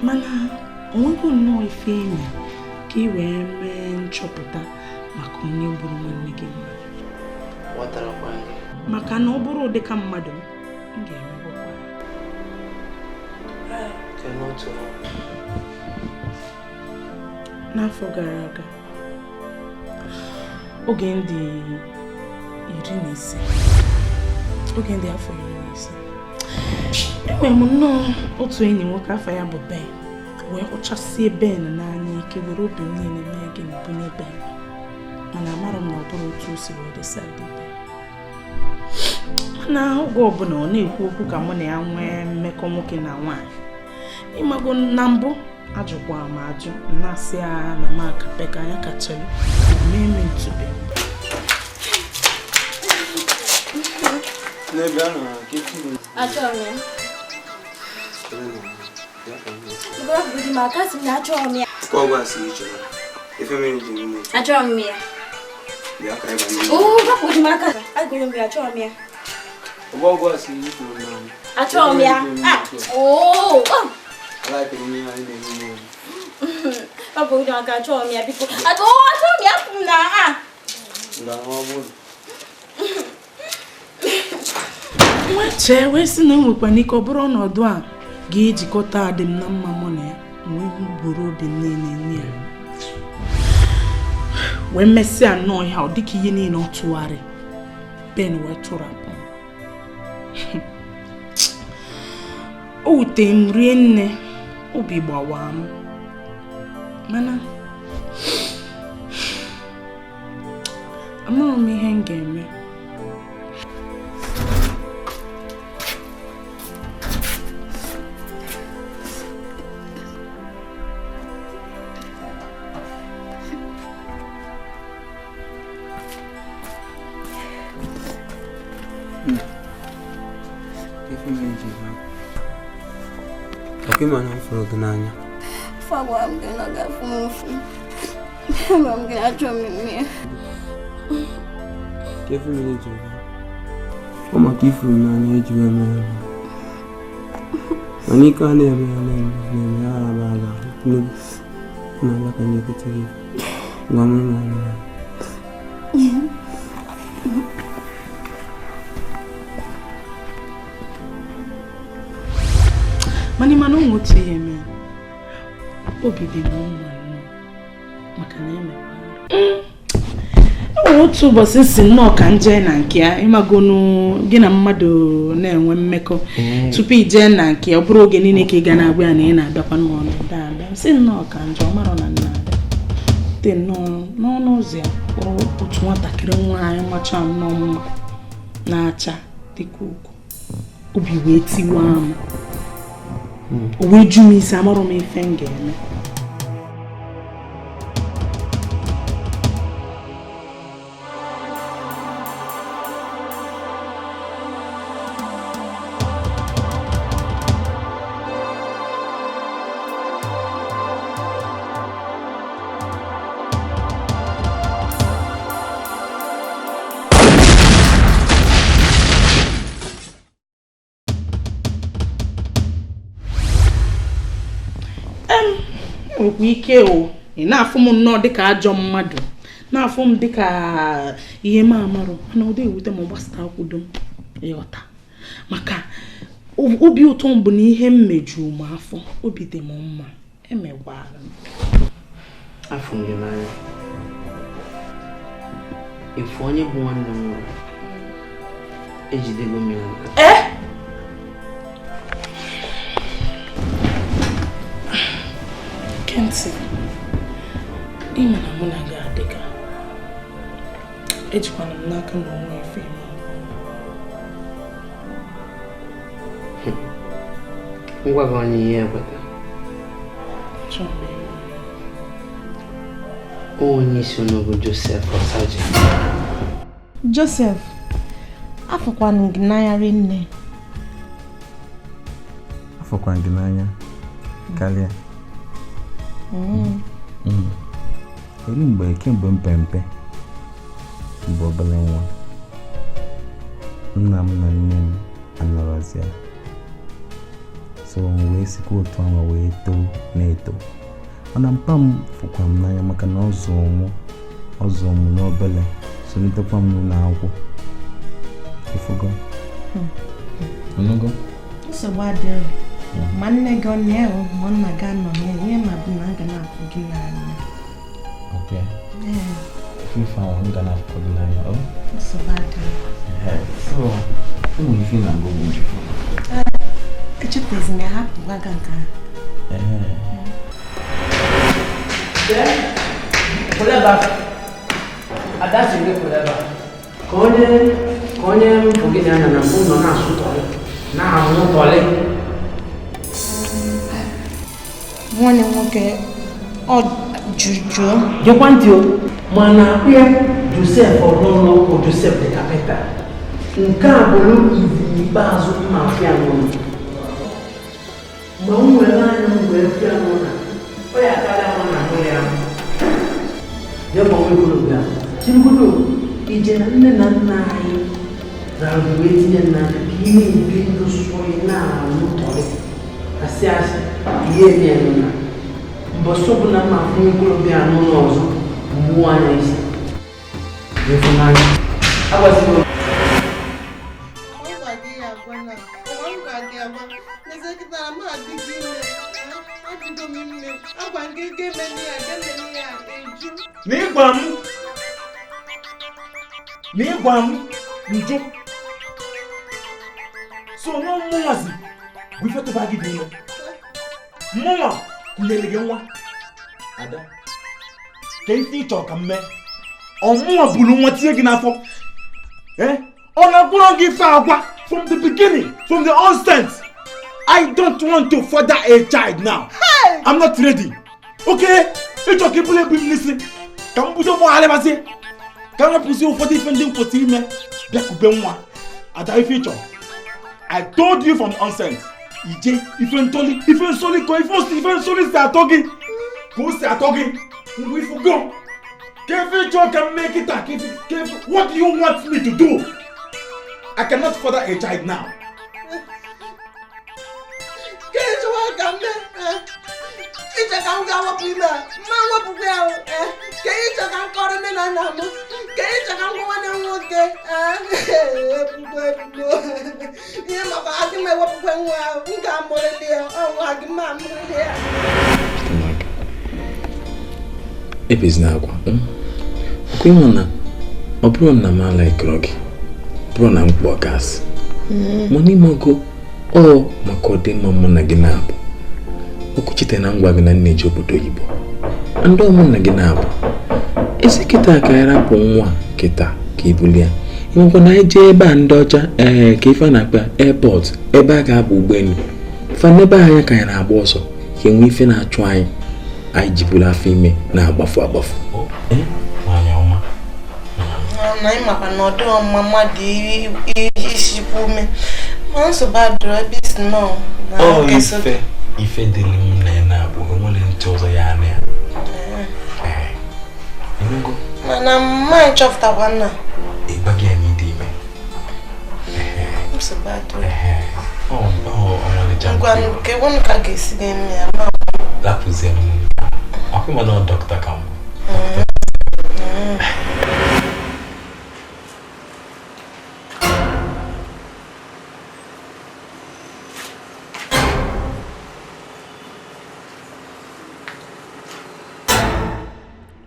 Mana onwego nnọọ ife enyi ka ị wee mee nchọpụta maka onye gburu nwanne gị mmadụ. Maka na ọ bụrụ ụdịka mmadụ m ga-emegwakwa. N'afọ gara aga, oge ndị 15, oge ndị afọ 15, enwere m nnọọ otu enyi nwoke afọ ya bụ Ben, wee hụchasie Ben n'anya ike were obi m niile mee gịnị bunye Ben, mana amara m na ọ bụrụ otu o si wee decide Ben. Mana oge ọbụla ọ na-ekwu okwu ka mụ na ya nwee mmekọ nwoke na nwaanyị, ịmago na mbụ ajụkwa m ajụ na-asị ya na m akapeka ya kachelu mee m ntube. Achọrọ m ya. Achọrọ m ya. Achọrọ m ya. Achọrọ m ya biko. Achọrọ m ya na nwa chee wee sị na enwekwana ike ọ bụrụ ọnọdụ a ga-ejikọta adị m na mma mụ na ya wee gburu obi m niile nye ya wee mesịa nnọọ ya ọ dịka ihe niile ọ tụgharị Ben wee tụrapụ o wute m rie nne obi gbawa m mana amaghị m ihe m ga-eme. Ọkwa na m fụrụ gị n'anya. Agwara m gị na ọ ga-afụ m ụfụ. Agwara m gị na achọrọ m ime ya. Ka efe mere iji bịa. Ọ maka ifuru m n'anya iji wee mee ya. Mana ike a na-eme ya na-eme ya araba aga n'obi na-abịa ka na-ekwute gị. Gwa m na Mana ịma na ụmụ otu ihe mee, obi dị m mma nnọọ maka na emekwara. E nwere otu ụbọchị si nnọọ ka m jee na nke ya, ịmagonu gị na mmadụ na-enwe mmekọ tupu i jee na nke ya, ọ bụrụ oge niile ka ị ga na-agwa ya na ị na-abịakwa n'ọnụ abịa. M sị nnọọ ka njọ, ọ marọ na nna abịa. Dị nnọọ n'ọnụ ụzọ ya kpọrọ otu nwatakịrị nwaanyị macha nnọọ mma na-acha dịka ugo. Obi wee tiwa m, o wee ju m isi, amarọ m ife m ga-eme. Nwekwa ike o, ị na-afụ m nnọọ dịka ajọ mmadụ, na-afụ m dịka ihe m amarụ, mana ọ dị ewute m gbasata akwụdo m ịghọta, maka obi ụtọ m bụ na ihe m mejuru m afọ, obi dị m mma, emegwara m. Afụ m gị n'anya. Efu onye bụ nwanne m nwụrụ, ejidego m ya. Kentị, ịma na mụ na gị adịga, ejikwana m n'aka na onwe efe ime. Ngwa gị onye ihe ekweta. Onye isi unu bụ Joseph Osaji. Joseph, afụkwanụ gị n'anya rinne. Afụkwanụ gị n'anya karịa. Eri mgbe kemgbe mpempe bụ obere nwa, nna m na nne m anọrọzi ya, so m wee sikwa otu ahụ wee too na-eto. Mana mpa m fụkwa m n'anya maka na ọ zụọ m n'obele, zụlitekwa m n'ụlọ akwụkwọ. Ịfụgo? Ọnụgo? Nsogbu adịrị. Ma nne gị ọ na-ewu ma nna gị anọ ya, ihe ma bụ na a ga na-afụ gị n'anya. Okay. Ife ahụ m ga na-afụ gị n'anya, ọ? Nsogbu adịrị. So, ụmụ ife na-agụ bụ njikọ. Echetezi m ya, hapụ gwa gị nke ahụ. Ka onye mbụ gị na-anya na mbụ nọ na-asụ tọlị, na-amụ tọlị. Nwanne nwoke ọ jụjụọ. Gekwa ntị o, mana ya Joseph ọlụlụ Joseph the carpenter. Nke a bụrụ izu ikpeazụ mma afịa n'ụlọ. Mgbe m nwere anya m wee fịa n'ụlọ, ọ ya karịa mụ na ahụ ya. Jee gbanwe okorobịa. Chirugodo, ije na nne na nna anyị rara wee tinye nna aka ka ị na-ebi ndụ sụọ ị na-anụ tọrị. Asị asị, ihe eme ya n'ụlọ. Mbọsị ọbụla mma afụ okorobịa n'ụlọ ọzọ, mgbuo anya isi. Ịfụnanya. Agwazigo m. Na ịgwa m njụ so nwa mmụnwazi bụ ife tụba gị dị ime, mmụnwa kụnyere gị nwa. Ada, ka ife ịchọ ka m mee, ọmụnwa buru nwa tinye gị n'afọ. Ọ na-akpụrụ gị ife agwa from the beginning, from the onset. I don't want to father a child now. Hey! I'm not ready. Okay, ịchọ ka ibulu ebu m n'isi ka m bido gbagharịbazie, ka m rapụzi ụfọdụ ife ndị m kwesịrị ime bịakube nwa. Ada, ife ịchọ, I told you from the onset. Ije ife ntoli, ife nsoli ka ife osi, ife nsoli si atọ gị ka o si atọ gị mgbe ifugo. Ka ife ịchọ ka m mee kịta, ka ife, what do you want me to do? I cannot father a child now. Ka ịchọwa ka m mee, ịchọ ka m ga-awepụ ime a, mma wepụkwa ya, ka ịchọ ka m kọrọ nne na nna m, ka ịchọ ka m gwa nwanne m nwoke, ebubo ebubo ihe maka adị m ewepụkwa nwa ahụ, m ga-amụrịrị ya, ọnwa gị ma amụrịrị ya. Ebezina akwa, ọkwa ịma na ọ bụrụ na m alaikọrọ gị, ọ bụrụ na m kpọọ gasị, mana ịmago ọ maka ọdịmma mụ na gị na-abụ. Okwuchite na ngwa gị na nne ji obodo oyibo, ndị ọmụ na gị na-abụ. Esi kịta ka anyị rapụ nwa kịta ka ibuli ya. Ịmakwa na anyị jee ebe a ndị ọcha ee ka ife a na-akpa airport ebe a ga-aba ụgbọelu fa n'ebe anya ka anyị na-agba ọsọ ka enwe ife na-achụ anyị anyị jiburu afọ ime na-agbafu agbafu. Na ị makwa na ọ dịghọ mma mmadụ isikwu ume ma nsogbu adịrọ ebe isi nọ na ife ife dịrị m na ya na-abụ nwere ntị ọzọ ya na ya. Mana mma nchọpụtakwa nna ịgbaghị ya n'ịdị ime. Nsogbu adịrọ. Ngwa nke nwunye ka ga-esi ga-eme ya ma lapụzie m ọkụ mana ọ dọkịta ka mbụ.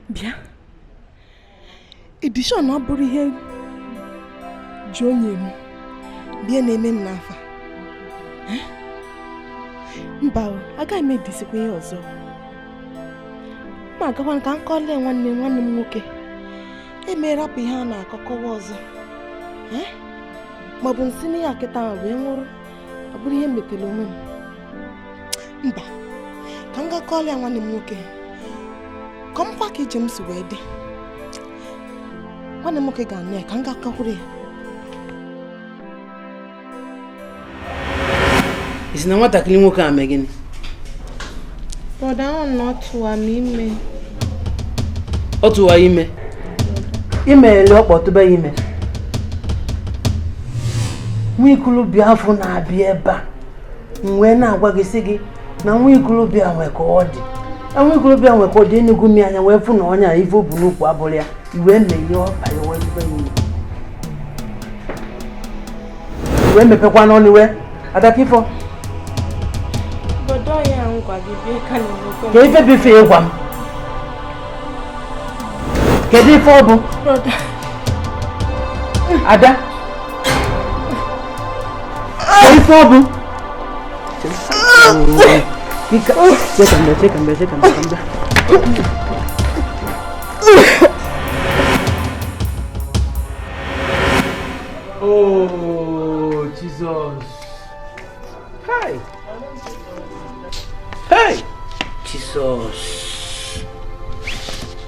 Bịa, edishọn ọ bụrụ ihe ji onye m bịa na-eme m n'afọ. Mba, agaghị m edisikwa ihe ọzọ. Ma agakwa ka m kọlee nwanne nwanne m nwoke emerapụ ihe a na-akọkọwa ọzọ maọbụ nsị na ya kịta ahụ wee nwụrụ ọ bụrụ ihe metere onwe m. Mba, ka m ga kọlee nwanne m nwoke ka m kwa ka ije m si wee dị. Nwanne m nwoke ga-anụ ya ka m ga-akọkwuru ya. Isi na nwatakịrị nwoke a mee gịnị? Brọda ahụ na ọ tụwa m ime. Ọ tụwa ime? Ime ele ọkpọ tụba ime. Nwa ikolobịa afọ na-abịa ebe a m wee na-agwa gị sị gị na nwa ikolobịa nwe ka ọ dị. Nwa ikolobịa nwe ka ọ dị enugwu m anya wee fụ na ọnya ife o bu n'ukwu abụrụ ya iwee meghee ọba ya wee tụba ime. Iwee mepekwa n'ọnụ iwe Adakifo. Ka ife bụ ife ịgwa m? Kedu ife ọ bụ? Ada? Ka ife ọ bụ? Oh, Jesus. Hi. Hey! Jesus.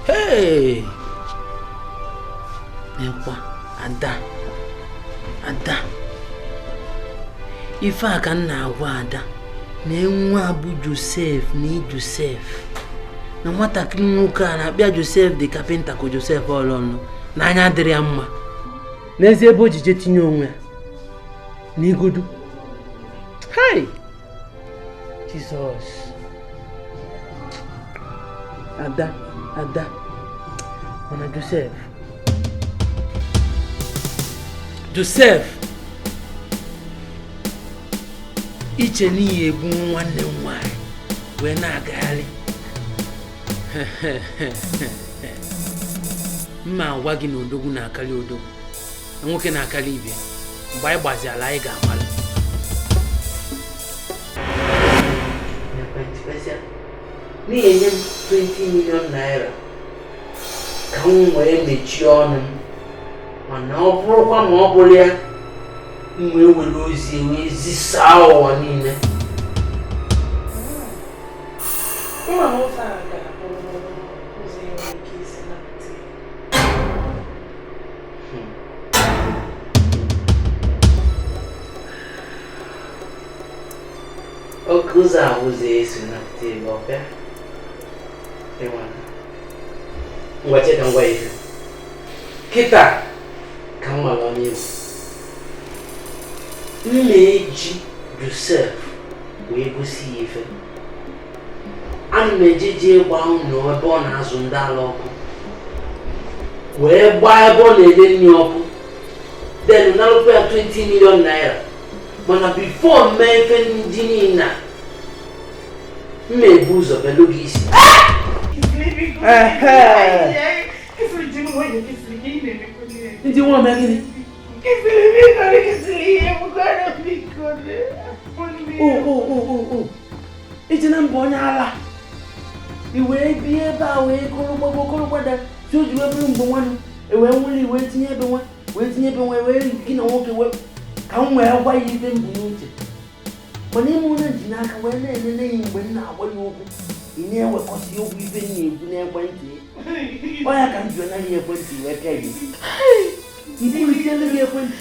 Hey! Nekwa, Ada. Ada. Ife a ka m na-agwa Ada na nwa bụ Joseph na Joseph. Na nwatakịrị nwoke a na-akpịa Joseph dị kapịnta ka Joseph ọlọnụ n'anya adịrị ya mma. N'ezie ebe o jije tinye onwe ya n'igodo. Hey! Jesus. Ada, Ada. Mana Joseph. Joseph. Iche n'ihi egbu nwanne m nwaanyị wee na-agagharị. Mma agwa gị na odogwu na-akarị odogwu. Na nwoke na-akarị ibe. Mgbe anyị gbazi ala anyị ga-amalụ. N'ihi enye m 20 million naira ka m wee mechie ọnụ m mana ọ bụrụkwa ma ọ bụrụ ya m wee were ozi wee zisaa ụwa niile. Oke ụzọ a ụzọ esi napụta ego ọbịa. Ngwa cheka ngwa ife. Kịta ka m mara onye bụ. M na-eji Joseph wee gosi ya ife. Ana m eje jee gbaa ụlọ ebe ọ na-azụ ndị ala ọkụ. Wee gbaa ebe ọ na-ele nri ọkụ. Then narụkwa ya 20 million naira. Mana before m mee ife ndị niile a, m na-ebu ụzọ belụ gị isi. Ndị nwa mee gịnị? O iji na mbụ onye ala i wee bie ebe a wee kọrọ gbago kọrọ gbada si o ji wee bụrụ mgbe nwanụ e wee nwere wee tinye ebe nwa wee tinye ebe nwa wee gị na nwoke wee ka m wee gwa ya ife mbụ n'uche mana ime onye ji n'aka wee na-enene ya mgbe m na-agwa ya okwu ị na-ewekọsị okwu ife m na-ekwu n'ekwentị ọ ya ka m ji anaghị ekwentị wee pịa ya mkpụrụitelu gị ekwentị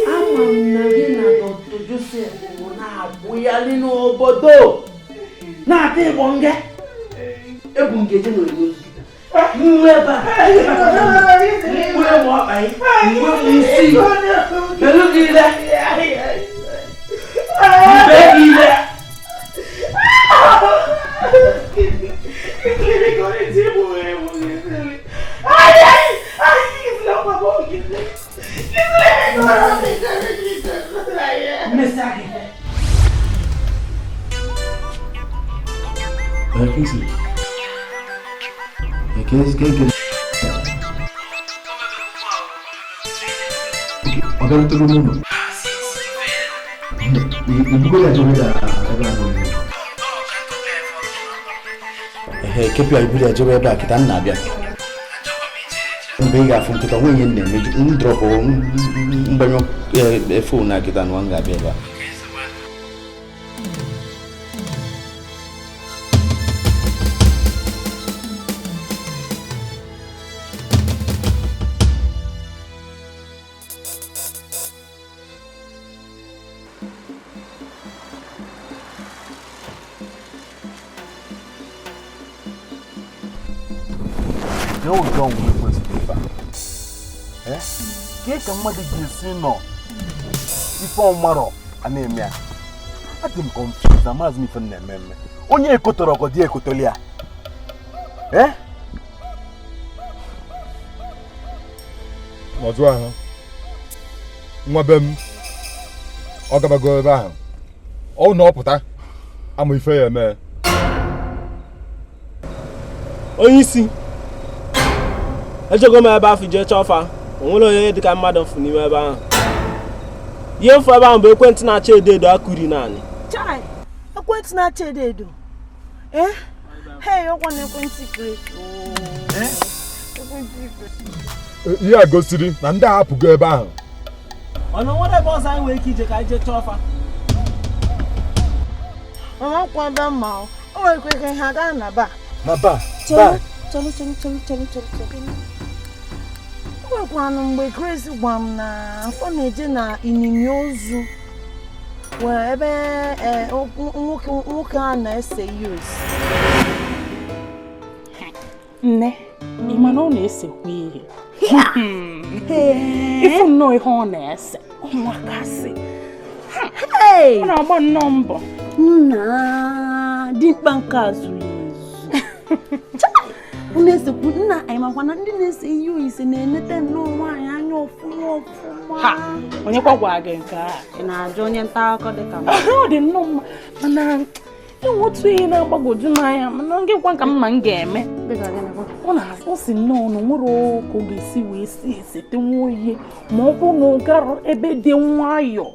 ama m na gị na Dr. Joseph bụ na-agbụgharị n'obodo na-ata ịgbọ nge ebu nkeji na onye ozi mwe ebe a mgbe m ọkpa gị mgbe m isi belu gị ile mbe gị ile. Kingsley. Kingsley. Ọ bịarutego n'ụlọ? Ibugo ya jebe na ebe a n'ụlọ. Ehe, kepụ ya iburu ya jebe ebe a kịta m na-abịa. Mgbe ị ga-afụ nkịta nwe ihe m na-eme m drọpụ mgbanyụ fon na kịta na m ga-abịa ebe a. Ka mmadụ ga-esi nọ ife ọmarọ a na-eme ya adị m confused na maazị m ife m na-eme eme onye ekotọrọ ọgọ dị ekotoli ya. N'ọdụ ahụ nwa be m ọ gabago ebe ahụ ọ na ọ pụta ama ife ya eme. Onye isi ejego m ebe afọ jee chọọ fa o nwere onye dịka mmadụ fụ n'ime ebe ahụ. Ihe mfu ebe ahụ bụ ekwentị na-acha edo edo akụri naanị. Chai, ekwentị na-acha edo edo. Hey, ọkwa na ekwentị Grace. Ihe a gosiri na ndị a apụgo ebe ahụ. Ọ na nwere ebe ọzọ anyị nwere ike ije ka anyị jee chọọ fa. Mama kwa ebe mma o nwere ike ihe aga na ba. Na ba. Ba. Chọrọ. O nwekwanụ mgbe Grace gwa m na afọ na-eje na ịnyịnya ozu wee ebe nwoke a na-ese ihe ozi. Nne, ị ma na ọ na-esekwa ihe? Ifu nnọọ ihe ọ na-ese, ọ makasị. Ọ na-agba nnọọ mbọ. Nna, dimkpa nke a zuru ezu. Na-esekwu nna anyị makwa na ndị na-ese ihe oyise na-enete nnọọ nwaanyị anya ọfụma ọfụma. Ha, onye kwa gwa gị nke a? Ị na-ajụ onye nta akụkọ dịka m. Ọ dị nnọọ mma mana enwe otu ihe na-agbagwoju m anya mana gị gwa ka mma m ga-eme. Ọ si nnọọ na nwere ka ọ ga-esi wee si esete nwa ihe ma ọ bụ na ọ gara ebe dị nwayọọ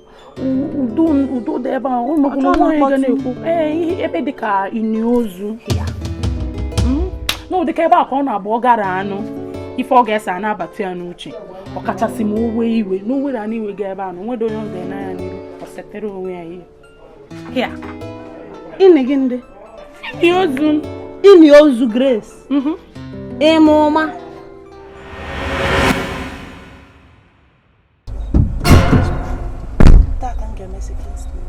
udo dị ebe ahụ nwaanyị ga na-ekwu ee ebe dị ka ini ozu n'ụdị ka ebe a ka ọ na-abụ ọ gara anụ ife ọ ga-ese a na-abata ya n'uche ọkachasị ma o wee iwe na o were anụ iwe ga ebe a na onwede onye ọ ga-ene anya n'iru ọ setere onwe ya ihe. Ini gị ndị? Ini ozu. Ini ozu Grace. Ịma ụma. Taa ka m ga-emesi Kingsley.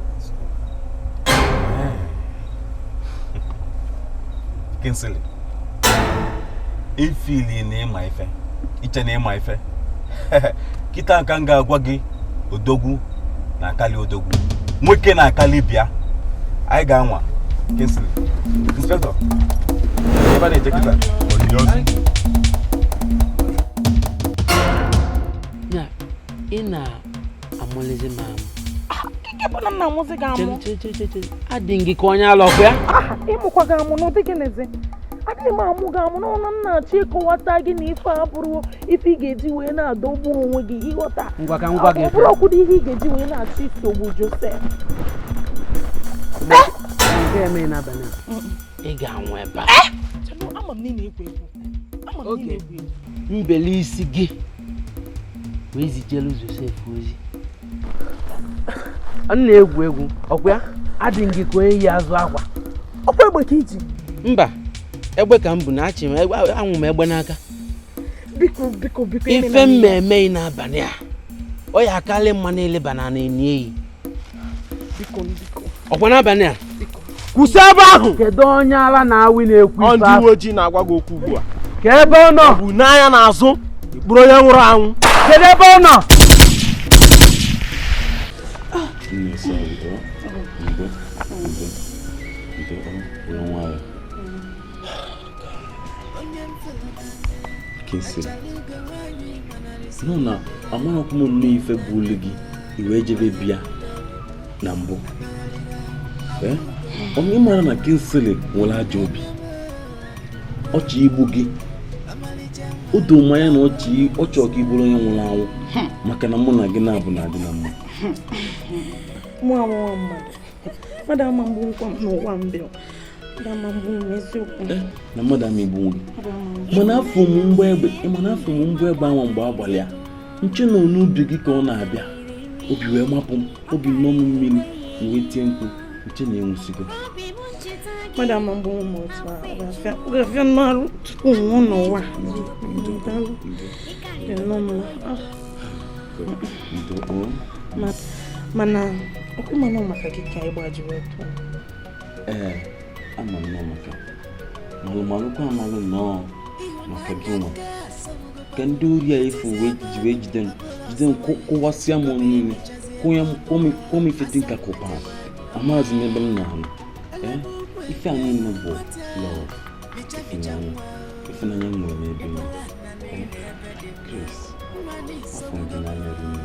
Kingsley, ifili na ịma ife iche na ịma ife kịta nka m ga-agwa gị odogwu na akali odogwu nwoke na akali bịa anyị ga-anwa Kingsley. Inspector, ebe a na-eje kịta. Na-amụzi gị amụ. Adị gị ka onye ala ọkụ ya. Ịmụkwa gị amụ n'ụdị gị n'ezi. Adịghị m amụ gị amụ n'ọnụ nna achọ ịkọwata gị na ife a bụrụ ife ị ga-eji wee na-adọgbu onwe gị ịghọta. Ngwa ka ngwa gị. Ọ bụrụ ọkwụdo ihe ị ga-eji wee na-achọ isogbu Joseph. Nke eme n'abalị a. Ị ga-anwụ ebe a. Ama m na ị na-egwu egwu. Ama m na ị na-egwu egwu. Mbeli isi gị wee zijelu Joseph ozi. Ọ na-egwu egwu ọkwa ya adị gị ka onye yi azụ akwa. Ọkwa egbe ka iji. Mba, egbe ka m bụ na achị m anwụ m egbe n'aka. Biko biko biko. Ife mmemme ị n'abalị a ọ ya akarị mma na eleba na na-enyi eyi. Biko biko. Ọkwa n'abalị a kwụsị ebe ahụ. Kedu onye ala na-awị na-ekwu ife ndị uwe ojii na-agwa gị okwu ugbu a. Ka ebe ọ nọ? Ọ bụ n'anya n'azụ ikpuru onye nwụrụ anwụ. Kedu ebe ọ nọ? Nọ na amarakwu m nnọọ ife bụ olu gị i wee jebe bịa na mbụ. Onye mara na Kingsley nwere ajọ obi ọchị igbu gị o doo m anya na ọ chọọ ka ị bụrụ onye nwụrụ anwụ maka na mụ na gị na-abụ na adị na mma. Mụ anwụọ mmadụ ama mgbu nkwa m n'ụwa mbịa mmadụ ama mgbu m eziokwu na mmadụ ama igbu gị mana afọ m mgbọ egbe mana afọ m mgbọ egbe anwa mgbe agbalị ya nche nọ n'ubi gị ka ọ na-abịa obi wee mapụ m obi nọ m mmiri wee tie mkpu nche na-enwusigo mmadụ ama mgbu m otu a ọ ga-afịa mmarụ tupu nwụọ n'ụwa. Mana ọkụ mana maka gị ka ị gbajiri ọtọ. Ee, ama m nọ maka malụmalụkwa amalụ nnọọ maka gị nwa ka ndị ori a efu wee jide m kụwasịa m niile kụọ m ife dị nka kụpa amaghịzi m ebe m na-anọ. Ife a niile bụ love ịfụnanya ịfụnanya m nwere n'ebe m Chris afọ gị n'anya rinne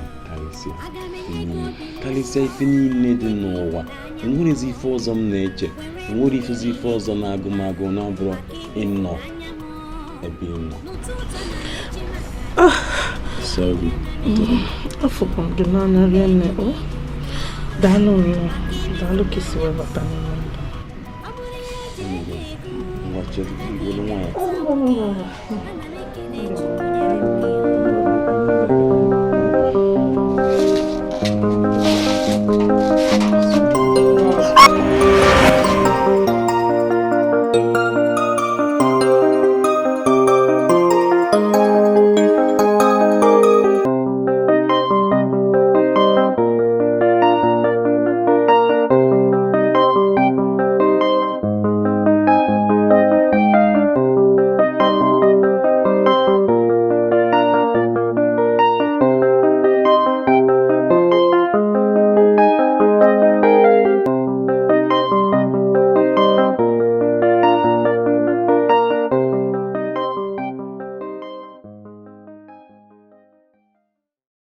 karịsịa ife niile dị n'ụwa enwerezi ife ọzọ m na-eche enwere ifezi ife ọzọ na-agụ m agụ na-abụrụ ịnọ ebe ị nọ. Sorry. Afọkwa m gị n'anya rinne o. Daalụ nnọọ. Daalụ ka isi wee bata n'ime ndụ. Ngwa chere, welu nwayọ.